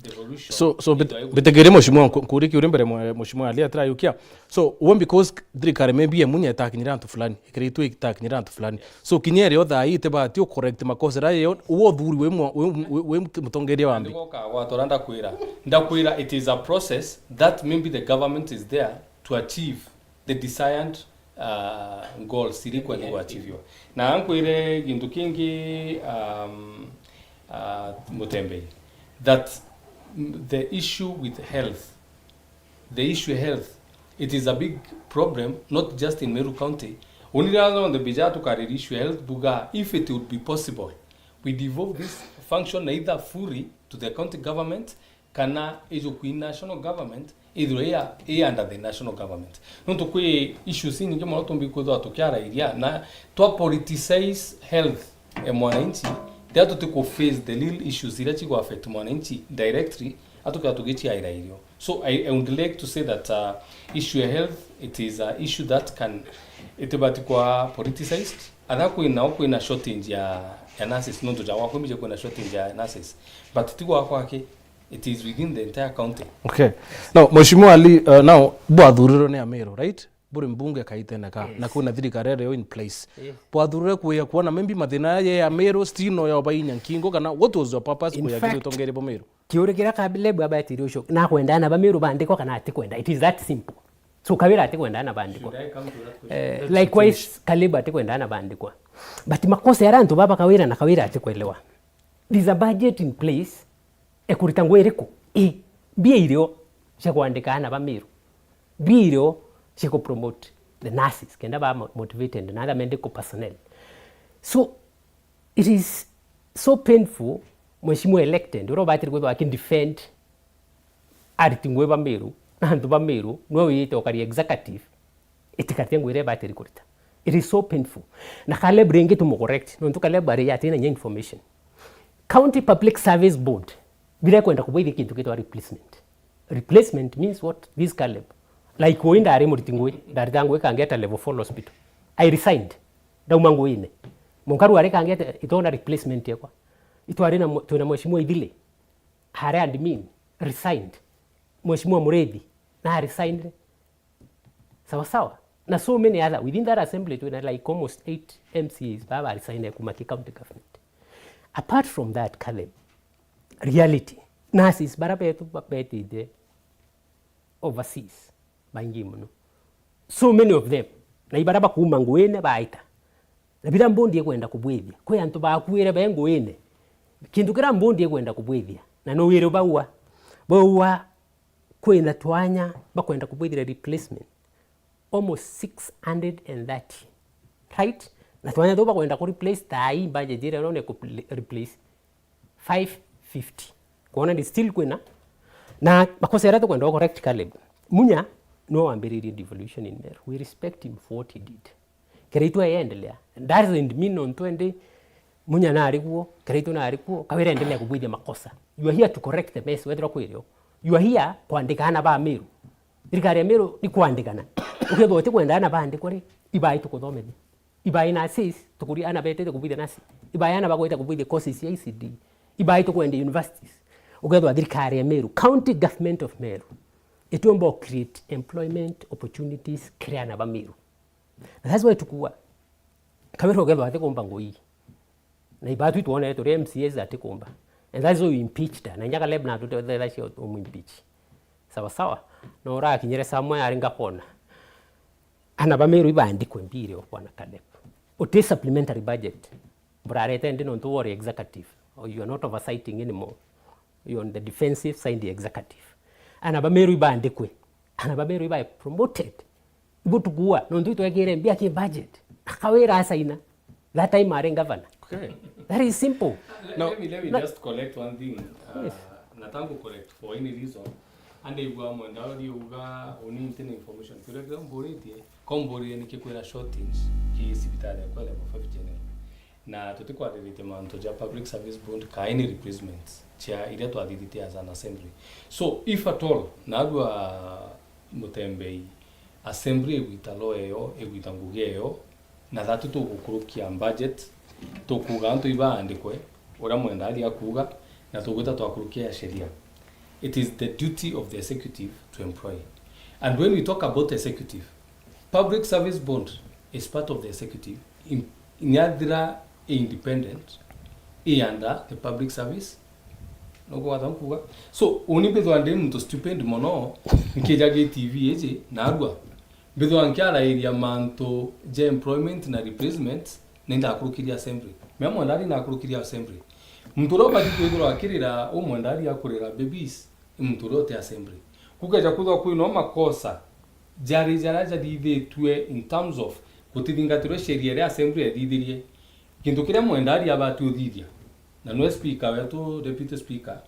devolution. So, so bit-, itwae gu- bitegerie Mheshimiwa nku-, nkuri kiuria mbere mwe-, Mheshimiwa Ali atirayukia. So, we because thirikari maybe ya Munya itakinyira antu fulani, ikiritwe itakinyira antu fulani. So, kinya iri o thaa ii itibati u correct makosa ra yo, uwe uthuri wi mwa-, wi, wi, wi mutongeria wa mbi. Ndiguka gwatwara ndakwira. Ndakwira it is a process that maybe the government is there to achieve the desired, uh, goals iria ikwenda guachiviwa. Na nkwire gintu kingi, um, uh, Mutembei, that, mm, the issue with health, the issue of health, it is a big problem, not just in Meru County. Only around the bija tukariria issue of health buga, if it would be possible, we devolve this function either fully to the county government kana ijukwi national government, ithirwe i, i under the national government. Nontu kwi issues inyingi mono tumbi kwithirwa tukiarairia na twa politicize health e mwananchi, tia tuti ku face the real issues iria cigu affect mwananchi directly, atukia tugichiaira irio. So I, I would like to say that, uh, issue ya health, it is a issue that can, itibati kwa politicized. Atha kwina, kwina shortage ya, ya nurses, nontu ja gwakwa mbije kwina shortage ya nurses. But ti gwakwa ki, it is within the entire county. Okay. Now, Mheshimiwa Ali, uh, now, bwathurirwe ni Amiru, right? Buri mbunge kaitene ka, na kwina thirikari iri in place. Yes. Bwathurirwe kuya kuona maybe mathina ya Amiru, still no ya bainya nkingo, kana what was your purpose kuya utongeria bwa Miru? Kiuria kiria Caleb abatire ucio, nakwenda ana ba Miru bandikwa kana atikwenda? It is that simple. So, Kawira atikwenda ana bandikwa. Should I come to that question? Eh, likewise, Caleb atikwenda ana bandikwa. But makosa ya antu baba Kawira na Kawira atikwelewa. There's a budget in place. Ekurita ngugi iriku? I, mbia irio cia kwandika ana ba Miru? Mbia irio cia ku promote the nurses, kenda ba mo-, motivated na other medical personnel? So, it is so painful, Mheshimiwa elected, uria ubatiri kwithirwa aki defend ariti ngugi ba Miru, na antu ba Miru, niwe wiyite ukari executive, itikaria ngugi iria ibatiri kurita. It is so painful. Na Caleb ringi tumu correct, nontu Caleb ari atina inya information. County Public Service Board, biria kwenda kubwithia kintu kitwa replacement. Replacement means what? This Caleb. Like, ui ndari muriti ngugi, ndarita ngugi Kangeta level four hospital. I resigned. Ndauma ngugiine. Munkaru ari Kangeta, itona replacement yakwa. Itwari na mu-, twina Mheshimiwa Ithili. Hari admin, resigned. Mheshimiwa Murithi, na resigned. Sawa sawa. Na so many other, within that assembly, twina, like, almost eight M C As baba ba resigned kuma ki county government. Apart from that, Caleb, reality, nurses bara betu ba-, betite overseas, baingi mono. So many of them. Na ibara bakuuma nguine baita. Na bira mbundi ikwenda kubwithia. Kwi antu bakuire be nguine. Kintu kira mbundi ikwenda kubwithia. Na nuwire baua. Baua kwina twanya bakwenda kubwithira replacement. Almost six hundred and thirty. Right? Na twanya tuu bakwenda ku replace thaa ii, budget iria no ni ku pl-, replace five fifty. Kwona ni still kwina. Na makosa yaria tukwenda ku correct Caleb. Munya no wambiririe devolution in Meru. We respect him for what he did. Kiraitu ayendelea. Doesn't mean on twenty, Munya nari kuo, Kiraitu nari kuo, Kawira endelea kubwithia makosa. You are here to correct the mess, wethirwa kwirio. You are here kwandika ana ba Meru. Thirikari ya Meru ni kwandikana. Ukethirwa utikwenda ana bandikwa ri, ibai tukuthomithia. Ibai nurses, tukuri ana betete kubwithia nurse. Ibai ana bagwita kubwithia courses ya I C D. Ibai tukwenda universities. Ukethirwa thirikari ya Meru, County Government of Meru, itiumba create employment opportunities kiri ana ba Meru. Na that's why tukuuga, Kawira ukethirwa atikumba ngugi. Na ibatwi twonere turi M C As atikumba. And that's why we impeached her. Na inya Caleb na tutethera cio umu impeach. Sawa sawa. No urakinyire somewhere ari ngakona. Ana ba Meru ibandikwe mbire o bwana Caleb. Uti supplementary budget. Burarete ndi nontu wori executive. Or you are not oversighting anymore. You're on the defensive side executive. Ana ba Meru ibaandikwe. Ana ba Meru ibae promoted. Ibu tukua, nontu itwekire mbia ki budget. Akawira asaina. That time ari governor. Okay. That is simple. Let, no. let me, let me no. just correct one thing. Uh, yes. Na tangu correct for any reason. Ande igua mwenda uri uga uni ntina information. Kira kira mburitie, ko mburirie niki kwira shortage ki cibitari ya kwa level five general. Na tutikwariritie mantu ja public service bond ka any replacements cia iria twathithitie as an assembly. So if at all, naarua mutembei assembly igwita law eyo, igwita ngugi eyo, na thatu tugukurukia budget, tukuuga antu ibaandikwe uria mwendari akuuga, na tugwita twakurukia ya sheria. It is the duty of the executive to employ. And when we talk about executive, public service bond is part of the executive. In, inyathira independent, i under the public service. Nugwatha nkuga. So, uni mbithwa ndi muntu stupid mono, nkija gi T V iji, narua. Mbithwa nkiarairia mantu ja employment na replacement, ni ndakurukiria assembly. Mea mwendari nakurukiria assembly. Muntu uria ubati kwithirwa akirira, u mwendari akurira babies, ni muntu uria uti assembly. Kukeja kwithwa kwina makosa jari jaria jathithitue in terms of gutithingatirwe sheria iria assembly yathithirie. Gintu kiria mwendari abati uthithia, na nwe speaker wetu, deputy speaker,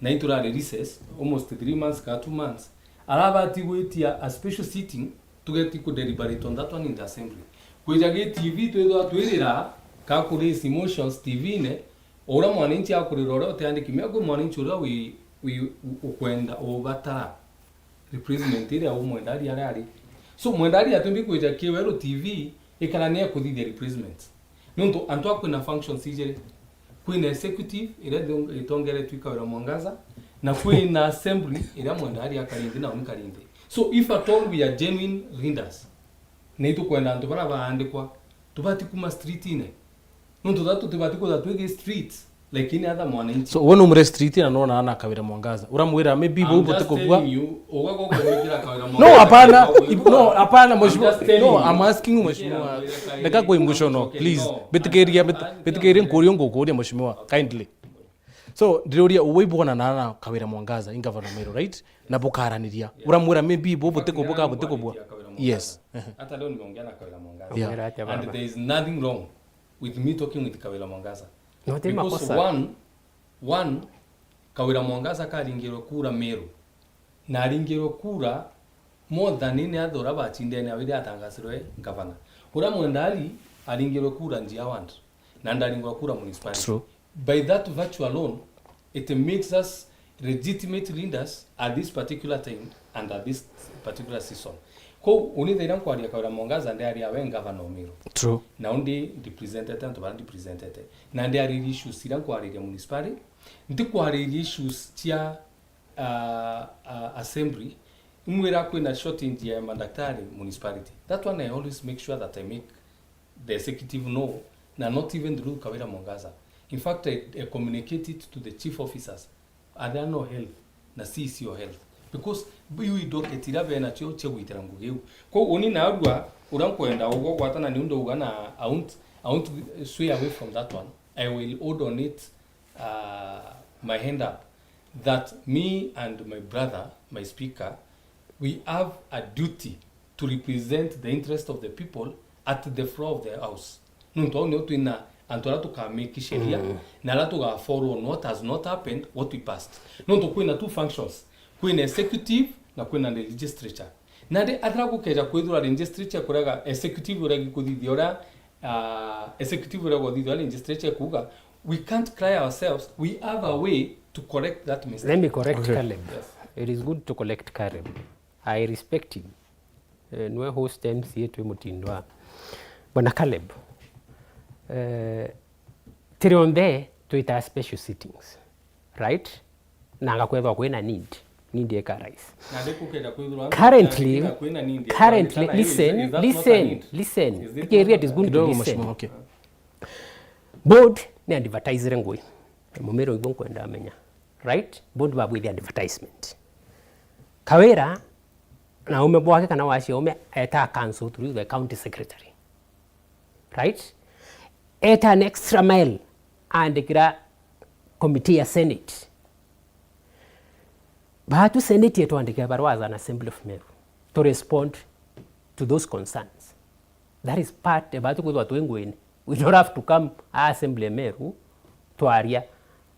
na iturari recess almost three months ka two months, arabati gwitia a special sitting, tugeti ku deliberate on that one in the assembly. Kwija gi T V twithwa twirira ka ku raise emotions T V-ne, uria mwananchi akurira uria utiandiki mea kwi mwananchi uria wi, wi ukwenda ubatara replacement iria u mwendari aria ari. So mwendari atumbi kwija ki weru T V ikara ni akuthithia replacement. Nontu antu a kwina functions ijiri. Kwina executive iria ithong-, itongeretwe i Kawira Mwangaza, na kwina assembly iria mwendari akari nthi na uni kari nthi. So if at all we are genuine leaders, na itukwenda antu baria baandikwa, tubati kuma street-ine. Nontu that tutibati kwithirwa twigi street like any other mwananchi. So, we numire street na nona ana Kawira Mwangaza. Uramwira maybe bau butikubua. No, hapana, no, hapana, mheshimiwa. No, I'm asking you, mheshimiwa. Reka kwa emotional, please. Bitikiria, bit-, bitikiria nkuria ngukuria, mheshimiwa, kindly. So, ndiriuria, uwe ibwona na ana Kawira Mwangaza, in governor Meru, right? Na bukaraniria. Uramwira maybe bu butikubua, butikubua. Yes. Hata leo nimeongea na Kawira Mwangaza. Yeah. And there is nothing wrong with me talking with Kawira Mwangaza. No, ti makosa. Because one, one, Kawira Mwangaza karingirwe kura Meru. Na aringirwe kura more than any other uria bachindene au iria atangacirwe ngavana. Uria Mwendali aringirwe kura Njia Ward. Na ndaringirwe kura municipality. True. By that virtue alone, it makes us legitimate leaders at this particular time and at this particular season. Kou uni thaira nkwaria Kawira Mwangaza, ndiaria we ngavana o Meru. True. Na undi ndipresentete antu baria ndipresentete. Na ndiaririe issues iria nkwariria municipality, ntikwariria issues cia, uh, uh, assembly. Imwira kwina shortage ya madaktari municipality. That one I always make sure that I make the executive know, na not even through Kawira Mwangaza. In fact, I, I communicate it to the chief officers. Are there no health? Na C E C o health. Because iu i docket iria benacio cia gwitira ngugi iu. Kou uni narua uria nkwenda ugwatana ni undu uga na I won't, I won't sway away from that one. I will hold on it, uh, my hand up, that me and my brother, my speaker, we have a duty to represent the interest of the people at the floor of the house. Nontu au nio twina antu aria tukamake sheria, mm, na aria tugafollow on what has not happened, what we passed. Nontu kwina two functions, kwina executive na kwina legislature. Nandi athira gukeja kwithirwa legislature kurega executive uregi kuthithia uria, ah, executive urega kuthithia uria legislature kuuga, we can't cry ourselves, we have a way to correct that mistake. Let me correct, okay, Caleb. Yes. It is good to correct Caleb. I respect him. Eh, nwe host M C A twi mutindo wa Bwana Caleb. Eh, tiri onthe twita special sittings, right? Na ngakwethwa kwina need, need ika rise. Na ndikukenda kwithirwa currently, kwina need ya currently, listen, is that not a listen, need? Listen. Is it not a need? Kidogo, listen. Mheshimiwa, okay. Board ni advertisere ngui. Mumero igwo nkwenda amenya. Right? Board babwithia advertisement. Kawira, na ume bwake kana wacia ume eta council through the county secretary. Right? eta an extra mile, aandikira committee ya Senate. Baatu Senate etwandikira barua as an Assembly of Meru to respond to those concerns. That is part ya baatu kwithwa twi nguini. We don't have to come a Assembly ya Meru twaria.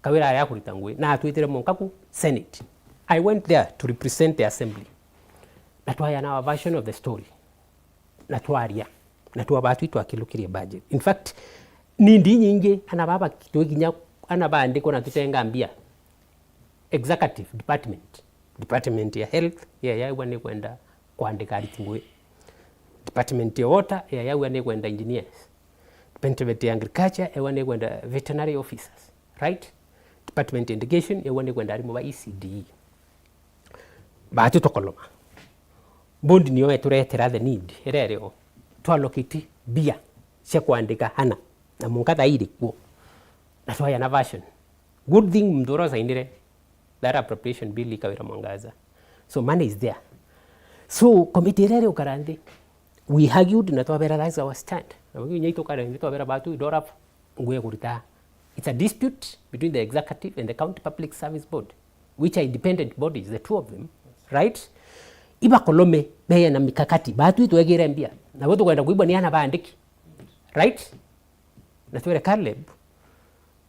Kawira aria akurita ngui, na atwitire mwanka ku Senate. I went there to represent the Assembly. Na twayana our version of the story. Na twaria. Na twa baatu itwakilukirie budget. In fact, ni ndi nyingi, ana baba twi kinya, ana baandikwa na tutenga mbia. Executive department. Department ya health, ya yaigua ni kwenda kwandika ariti ngui. Department ya water, ya yaigua ni kwenda engineers. Department ya agriculture, yaigua ni kwenda veterinary officers. Right? Department ya education, yaigua ni kwenda arimu ba E C D E. Baatu tukoloma. Board niyo eturetera the need, iria irio. Twalokiti mbia cia kwandika ana. Na munka thaa iri kuo. Na twayana version. Good thing muntu uria usainire that appropriation bill i Kawira Mwangaza. So money is there. So committee iria iriukara nthi, we argued na twabera that's our stand. Na kinya itukara nthi twabera baatu we don't have ngui ya kurita. It's a dispute between the executive and the County Public Service Board, which are independent bodies, the two of them, right? Ibakolome beye na mikakati, baatu itwegire mbia. Na bo tukwenda kuibwa ni ana baandiki. Right? Na twere Caleb,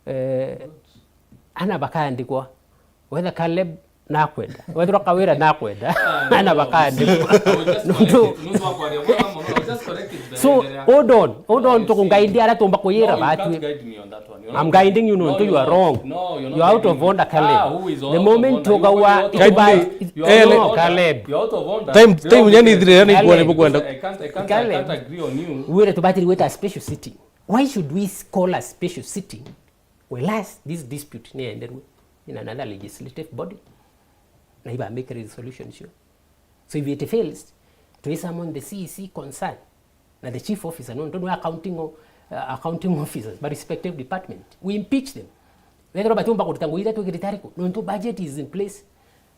eh, ana bakaandikwa. Whether Caleb nakwenda. Wethirwa Kawira nakwenda. Ana bakaandikwa. Nontu. So, hold on. Hold on, tukungaindia aria tumba kuyira baatu. I'm guiding you, nontu you are wrong. You are out of order, Caleb. The moment tugawa, Caleb. Time, time yani ithire, yani kwa ni bukwenda. Caleb. Wire tubatiri gwita special sitting. Why should we call a special sitting whereas this dispute nienderwe in another legislative body? Na iba make a resolution sure. So if it fails, to summon the C E C concern na the chief officer, no, no accounting, o-, uh, accounting officers, but respective department. We impeach them. Wethirwa batiumba kuruta ngui iria twikirite ariku, nontu budget is in place.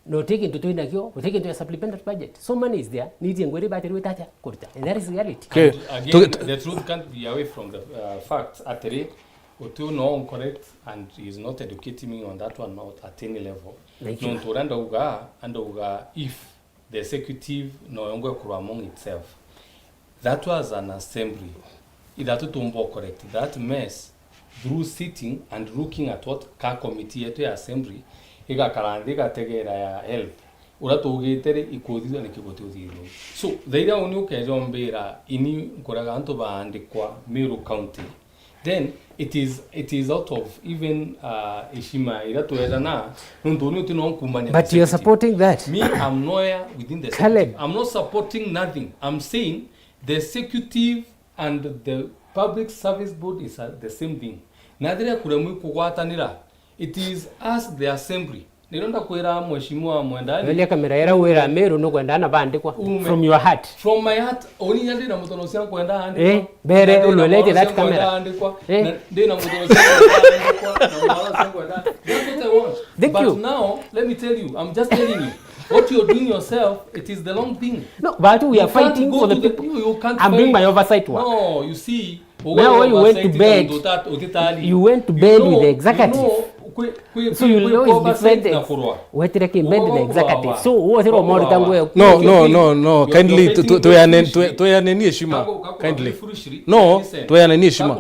No, uti kintu twinakio, uti kintu ya supplementary budget. So money is there, ni itie ngwiri batiri wita atia kuruta. And that is reality. Okay. And again, the truth can't be away from the, uh, facts. Atiri, uti no correct and he is not educating me on that one, not at any level. Thank you. Nontu uria ndauga, ndauga if the executive no yongwe kurwa among itself. That was an assembly. Ithatu tumba correct that mess through sitting and looking at what ka committee yetu ya assembly igakara nthi igategera ya health. Uria tuugite ri, ikuthithua niki gutiuthithua. So, thaira uni ukejombira ini nkuraga antu baandikwa Meru County. Then it is, it is out of even, uh, heshima iria twethana, nontu uni uti no nkumania. But you're supporting that. Me, I'm nowhere within the Caleb. Executive. I'm not supporting nothing. I'm saying the executive and the public service board is, uh, the same thing. Na thiria kuremwe kugwatanira, it is us the assembly. Ndio ndakwira mheshimiwa Mwendani. Welia kamera era wira Meru nukwenda na bandikwa. Ume. From your heart. From my heart, uni nyandi na mutono cia kwenda andikwa. Eh, mbere ulwelete that camera. Eh. Ndi na mutono cia kwenda andikwa, na mwana cia kwenda. That's what I want. Thank you. But now, let me tell you, I'm just telling you, what you're doing yourself, it is the wrong thing. No, but we are fighting for the people. You can't go to the, you, you can't fight. I'm doing my oversight work. No, you see, now when you went to bed, you went to bed with the executive. So you know, you always defend it. Wetire ki bed na executive. So, wo thiro mori tangu. No, no, no, no. Kindly, tu-, tu-, tuyaneni heshima. Kindly. No, tuyaneni heshima.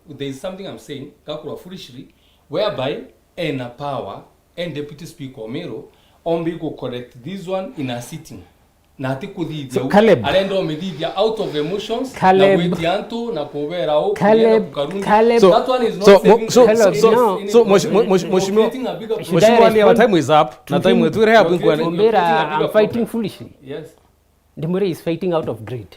There is something I'm saying, gakurwa foolishly, whereby ena power, en deputy speaker Omero, ombi ku correct this one in a sitting. Na ati kuthithia. So, u-, Caleb. Arenda umithithia out of emotions, Caleb. Na gwitia antu, na kubera u, Caleb, kuria, na kukarundia. Caleb. So, that one is not, so, saving mo-, so, the so, so, no. So, mweshi-, mwe-, mweshi-, mheshimiwa, creating a bigger problem. Mheshimiwa, our time is up. Na time yetu iri hapo. You're creating, you're creating a bigger problem. Kumbira, I'm fighting foolishly. Yes. Ndimwire is fighting out of greed.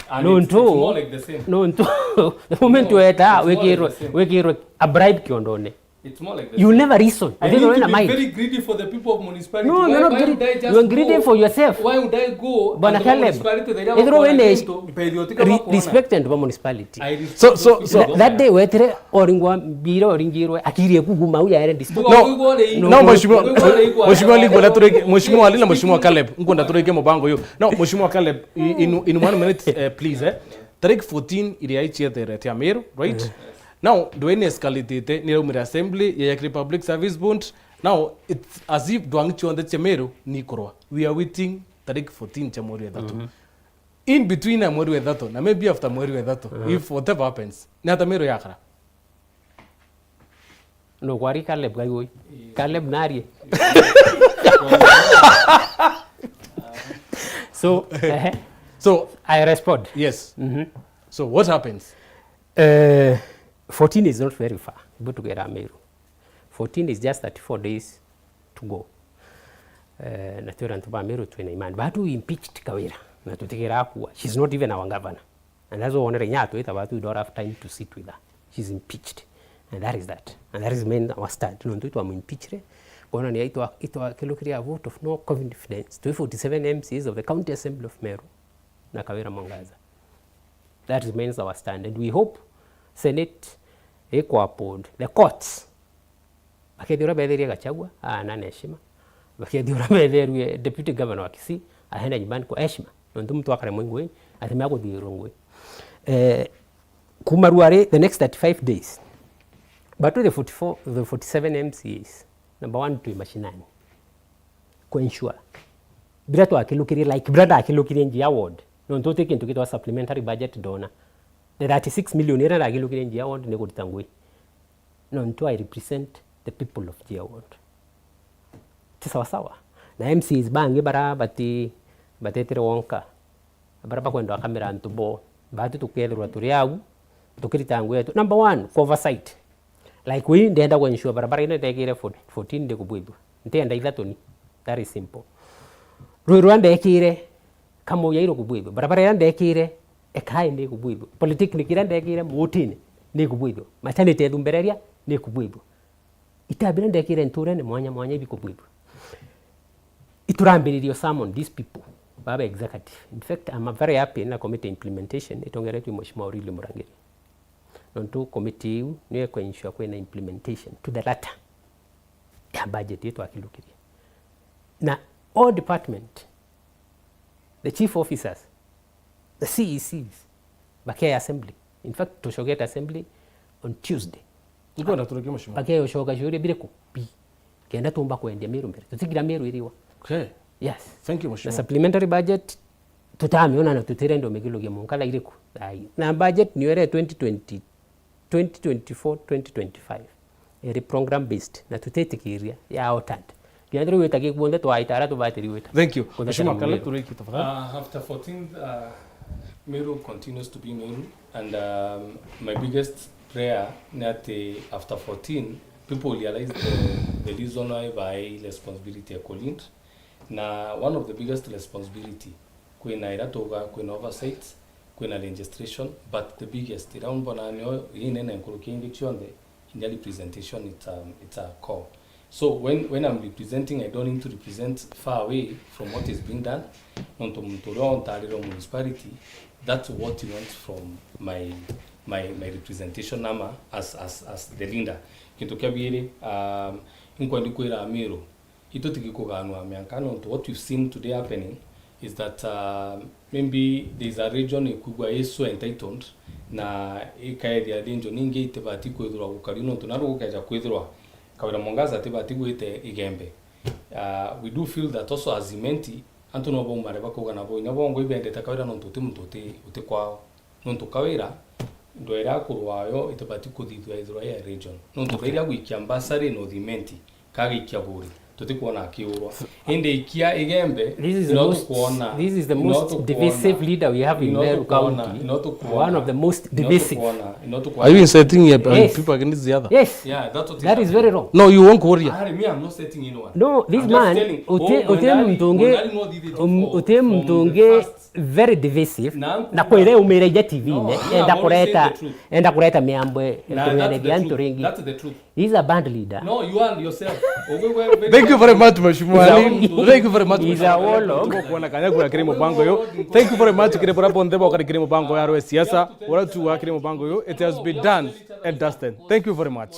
And it's, it's more like the same. Nontu, nontu, the moment weta, it's more like the same. Wikirwe, wikirwe a bribe kiondone. It's more like the same. You never reason. I need to be very greedy for the people of municipality. No, you're not greedy. You're greedy for yourself. Why would I go and go municipality? Bwana Caleb, ethirwa wina respect and ba municipality. I respect those people. So, so, so that day wetire oringwa mbire oringirwe akiri ekuguma uya ere district. No, no, mheshimiwa, mheshimiwa Lingo, na tureke, mheshimiwa Ali na mheshimiwa Caleb, nkwenda tureke mubango uyu. No, mheshimiwa Caleb, in, in one minute, eh, please, eh. Tariki fourteen iria icietherete Ameru, right? Eh. Now, ndwene escalated, ni raumire assembly, ya kiri Public Service Board. Now, it's as if ndwang'i cionthe cia Meru ni ikurwa. We are waiting tariki fourteen cia mweri wa ithatu. Mhm. In between ya mweri wa ithatu, na maybe after mweri wa ithatu, mhm, if whatever happens, ni ata Meru yakara? No, kwari Caleb gaigui. Caleb narie. So, ehe. So, I respond. Yes. Mhm. So, what happens? Eh, fourteen is not very far. Ibu tugera Meru. Fourteen is just thirty-four days to go. Eh, na twira antu ba Meru twina imani. Batu impeached Kawira. Na tutigera akua. She's not even our governor. And that's why wonere inya atwita batu, we don't have time to sit with her. She's impeached. And that is that. And that is main our stand. Nontu itwa muimpeachre. Kwona ni itwa, itwa kilukiria a vote of no confidence to forty-seven M Cs of the County Assembly of Meru na Kawira Mwangaza. That remains our stand. And we hope Senate ikwa uphold the courts. Bakethia uria betherie Gachagua, aana na heshima. Bakethia uria betherue Deputy Governor wa Kisii, aende nyumbani kwa heshima. Nontu muntu akaremwa ingui, atemea kuthiirwa ngui. Eh, kuma ruari, the next thirty-five days. But the forty-four, the forty-seven M C As, number one, twi mashinani. Ku ensure. Bira twakilukirie, like, bira ndakilukirie Njia Ward. Nontu uti kintu gitwa supplementary budget ndona. The thirty-six million iria ndakilukirie Njia Ward ni kurita ngui. Nontu I represent the people of Njia Ward. Ti sawa sawa. Na M Cs bangi bara bati, batetire wonka. Bara bakwenda akamira antu bo. Batu tukethirwa turi au, tukirita ngui yetu. Number one, ku oversight. Like we, ndenda ku ensure barabara ino ndekire fourteen ndikubwithua. Ntenda ithatu ni. That is simple. Rui ruria ndekire, Kamuya irukubwithua. Barabara iria ndekire, Ekai ndikubwithua. Polytechnic iria ndekire, Muutini, ndikubwithua. Maternity ya Thumbereria, ndikubwithua. Itaa biria ndekire nturene mwanya mwanya ibikubwithua. Iturambiririe sermon these people, baba executive. In fact, I'm very happy na committee implementation itongeretwe Mheshimiwa Aurelio Murangiri. Nontu committee iu niyo ikwe ensure kwina implementation to the letter ya budget yetu akilukirie. Na all department, the chief officers, the C E Cs, bakea assembly. In fact, tucokete assembly on Tuesday. Nkwenda turekie, Mheshimiwa. Bakea ucoka ciuria biriku? Bi. Kenda tumba kwendia Meru mbere. Tutigira Meru iriwa. Okay. Yes. Thank you, Mheshimiwa. Na supplementary budget, tutamiona na tutirenda umigilugia munka thaa iriku. Ai. Na budget niyo ere twenty twenty, twenty twenty-four, twenty twenty-five. Iri program based, na tutitikiria ya alternate. Kinya riu wita gikuonthe twaita aria tubatiri wita. Thank you. Kuthakira Mheshimiwa Kale, Meru. Turiki tafadhali. Uh, after fourteen, uh, Meru continues to be Meru, and, um, my biggest prayer ni ati after fourteen, people realize the, the reason why by responsibility ya Colin. Na one of the biggest responsibility, kwina ira tuga, kwina oversight, kwina registration, but the biggest, ira mbona nio inene nkuruki ingi cionthe, in the representation, it's a, it's a core. So when, when I'm representing, I don't need to represent far away from what is being done. Nontu muntu uria ontarire o municipality, that's what he wants from my, my, my representation ama as, as, as the leader. Kintu kia biiri, um, inkwendi kwira Amiru, itu tigi kuganwa mianka, nontu what we've seen today happening is that, uh, maybe there is a region ikwigua i so entitled, na ikaethia region ingi itibati kwithirwa gukari, nontu naru gukeja kwithirwa Kawira Mwangaza atibati gwite Igembe. Uh, we do feel that also as Imenti, antu no baumare bakauga nabo inya bongwa ibendete Kawira nontu uti muntu uti, uti kwao. Nontu Kawira, ndwera akurwa ayo itibati kuthithua ithirwa ya region. Nontu okay, Kawira gwikia mbasari North Imenti, kagikia Buri, tutikwona akiurwa. Indi ikia Igembe, this is the no most, tukwona, this is the no most tukwona, divisive leader we have in no Meru tukwona, County. No tukwona, one of the most no divisive. Tukwona, no tukwona. Are you inciting, uh, yes, people against the other? Yes. Yeah, that's what is happening. That is very wrong. No, you won't worry. Harry, me, I'm not setting anyone. No, this man, I'm just telling, uti, oh, uti Mwendali, muntu ungi, Mwendali no thithite um, for, uti from muntu the ungi first. Very divisive. Na na kwira umire ija T V-ine, no, enda kureta, enda kureta miambo ikuruereria antu ringi. That's the truth. He's a bad leader. No, you are yourself. Thank you very much, Mheshimiwa Ali. Thank you very much, Mheshimiwa Ali. Tukuona kanya kwa kiri mubango yo. Thank you very much kiri bura bonthe bokari kiri mubango ya rwe siasa. Ura tu wa kiri mubango yo. It has been done and dusted. Thank you very much.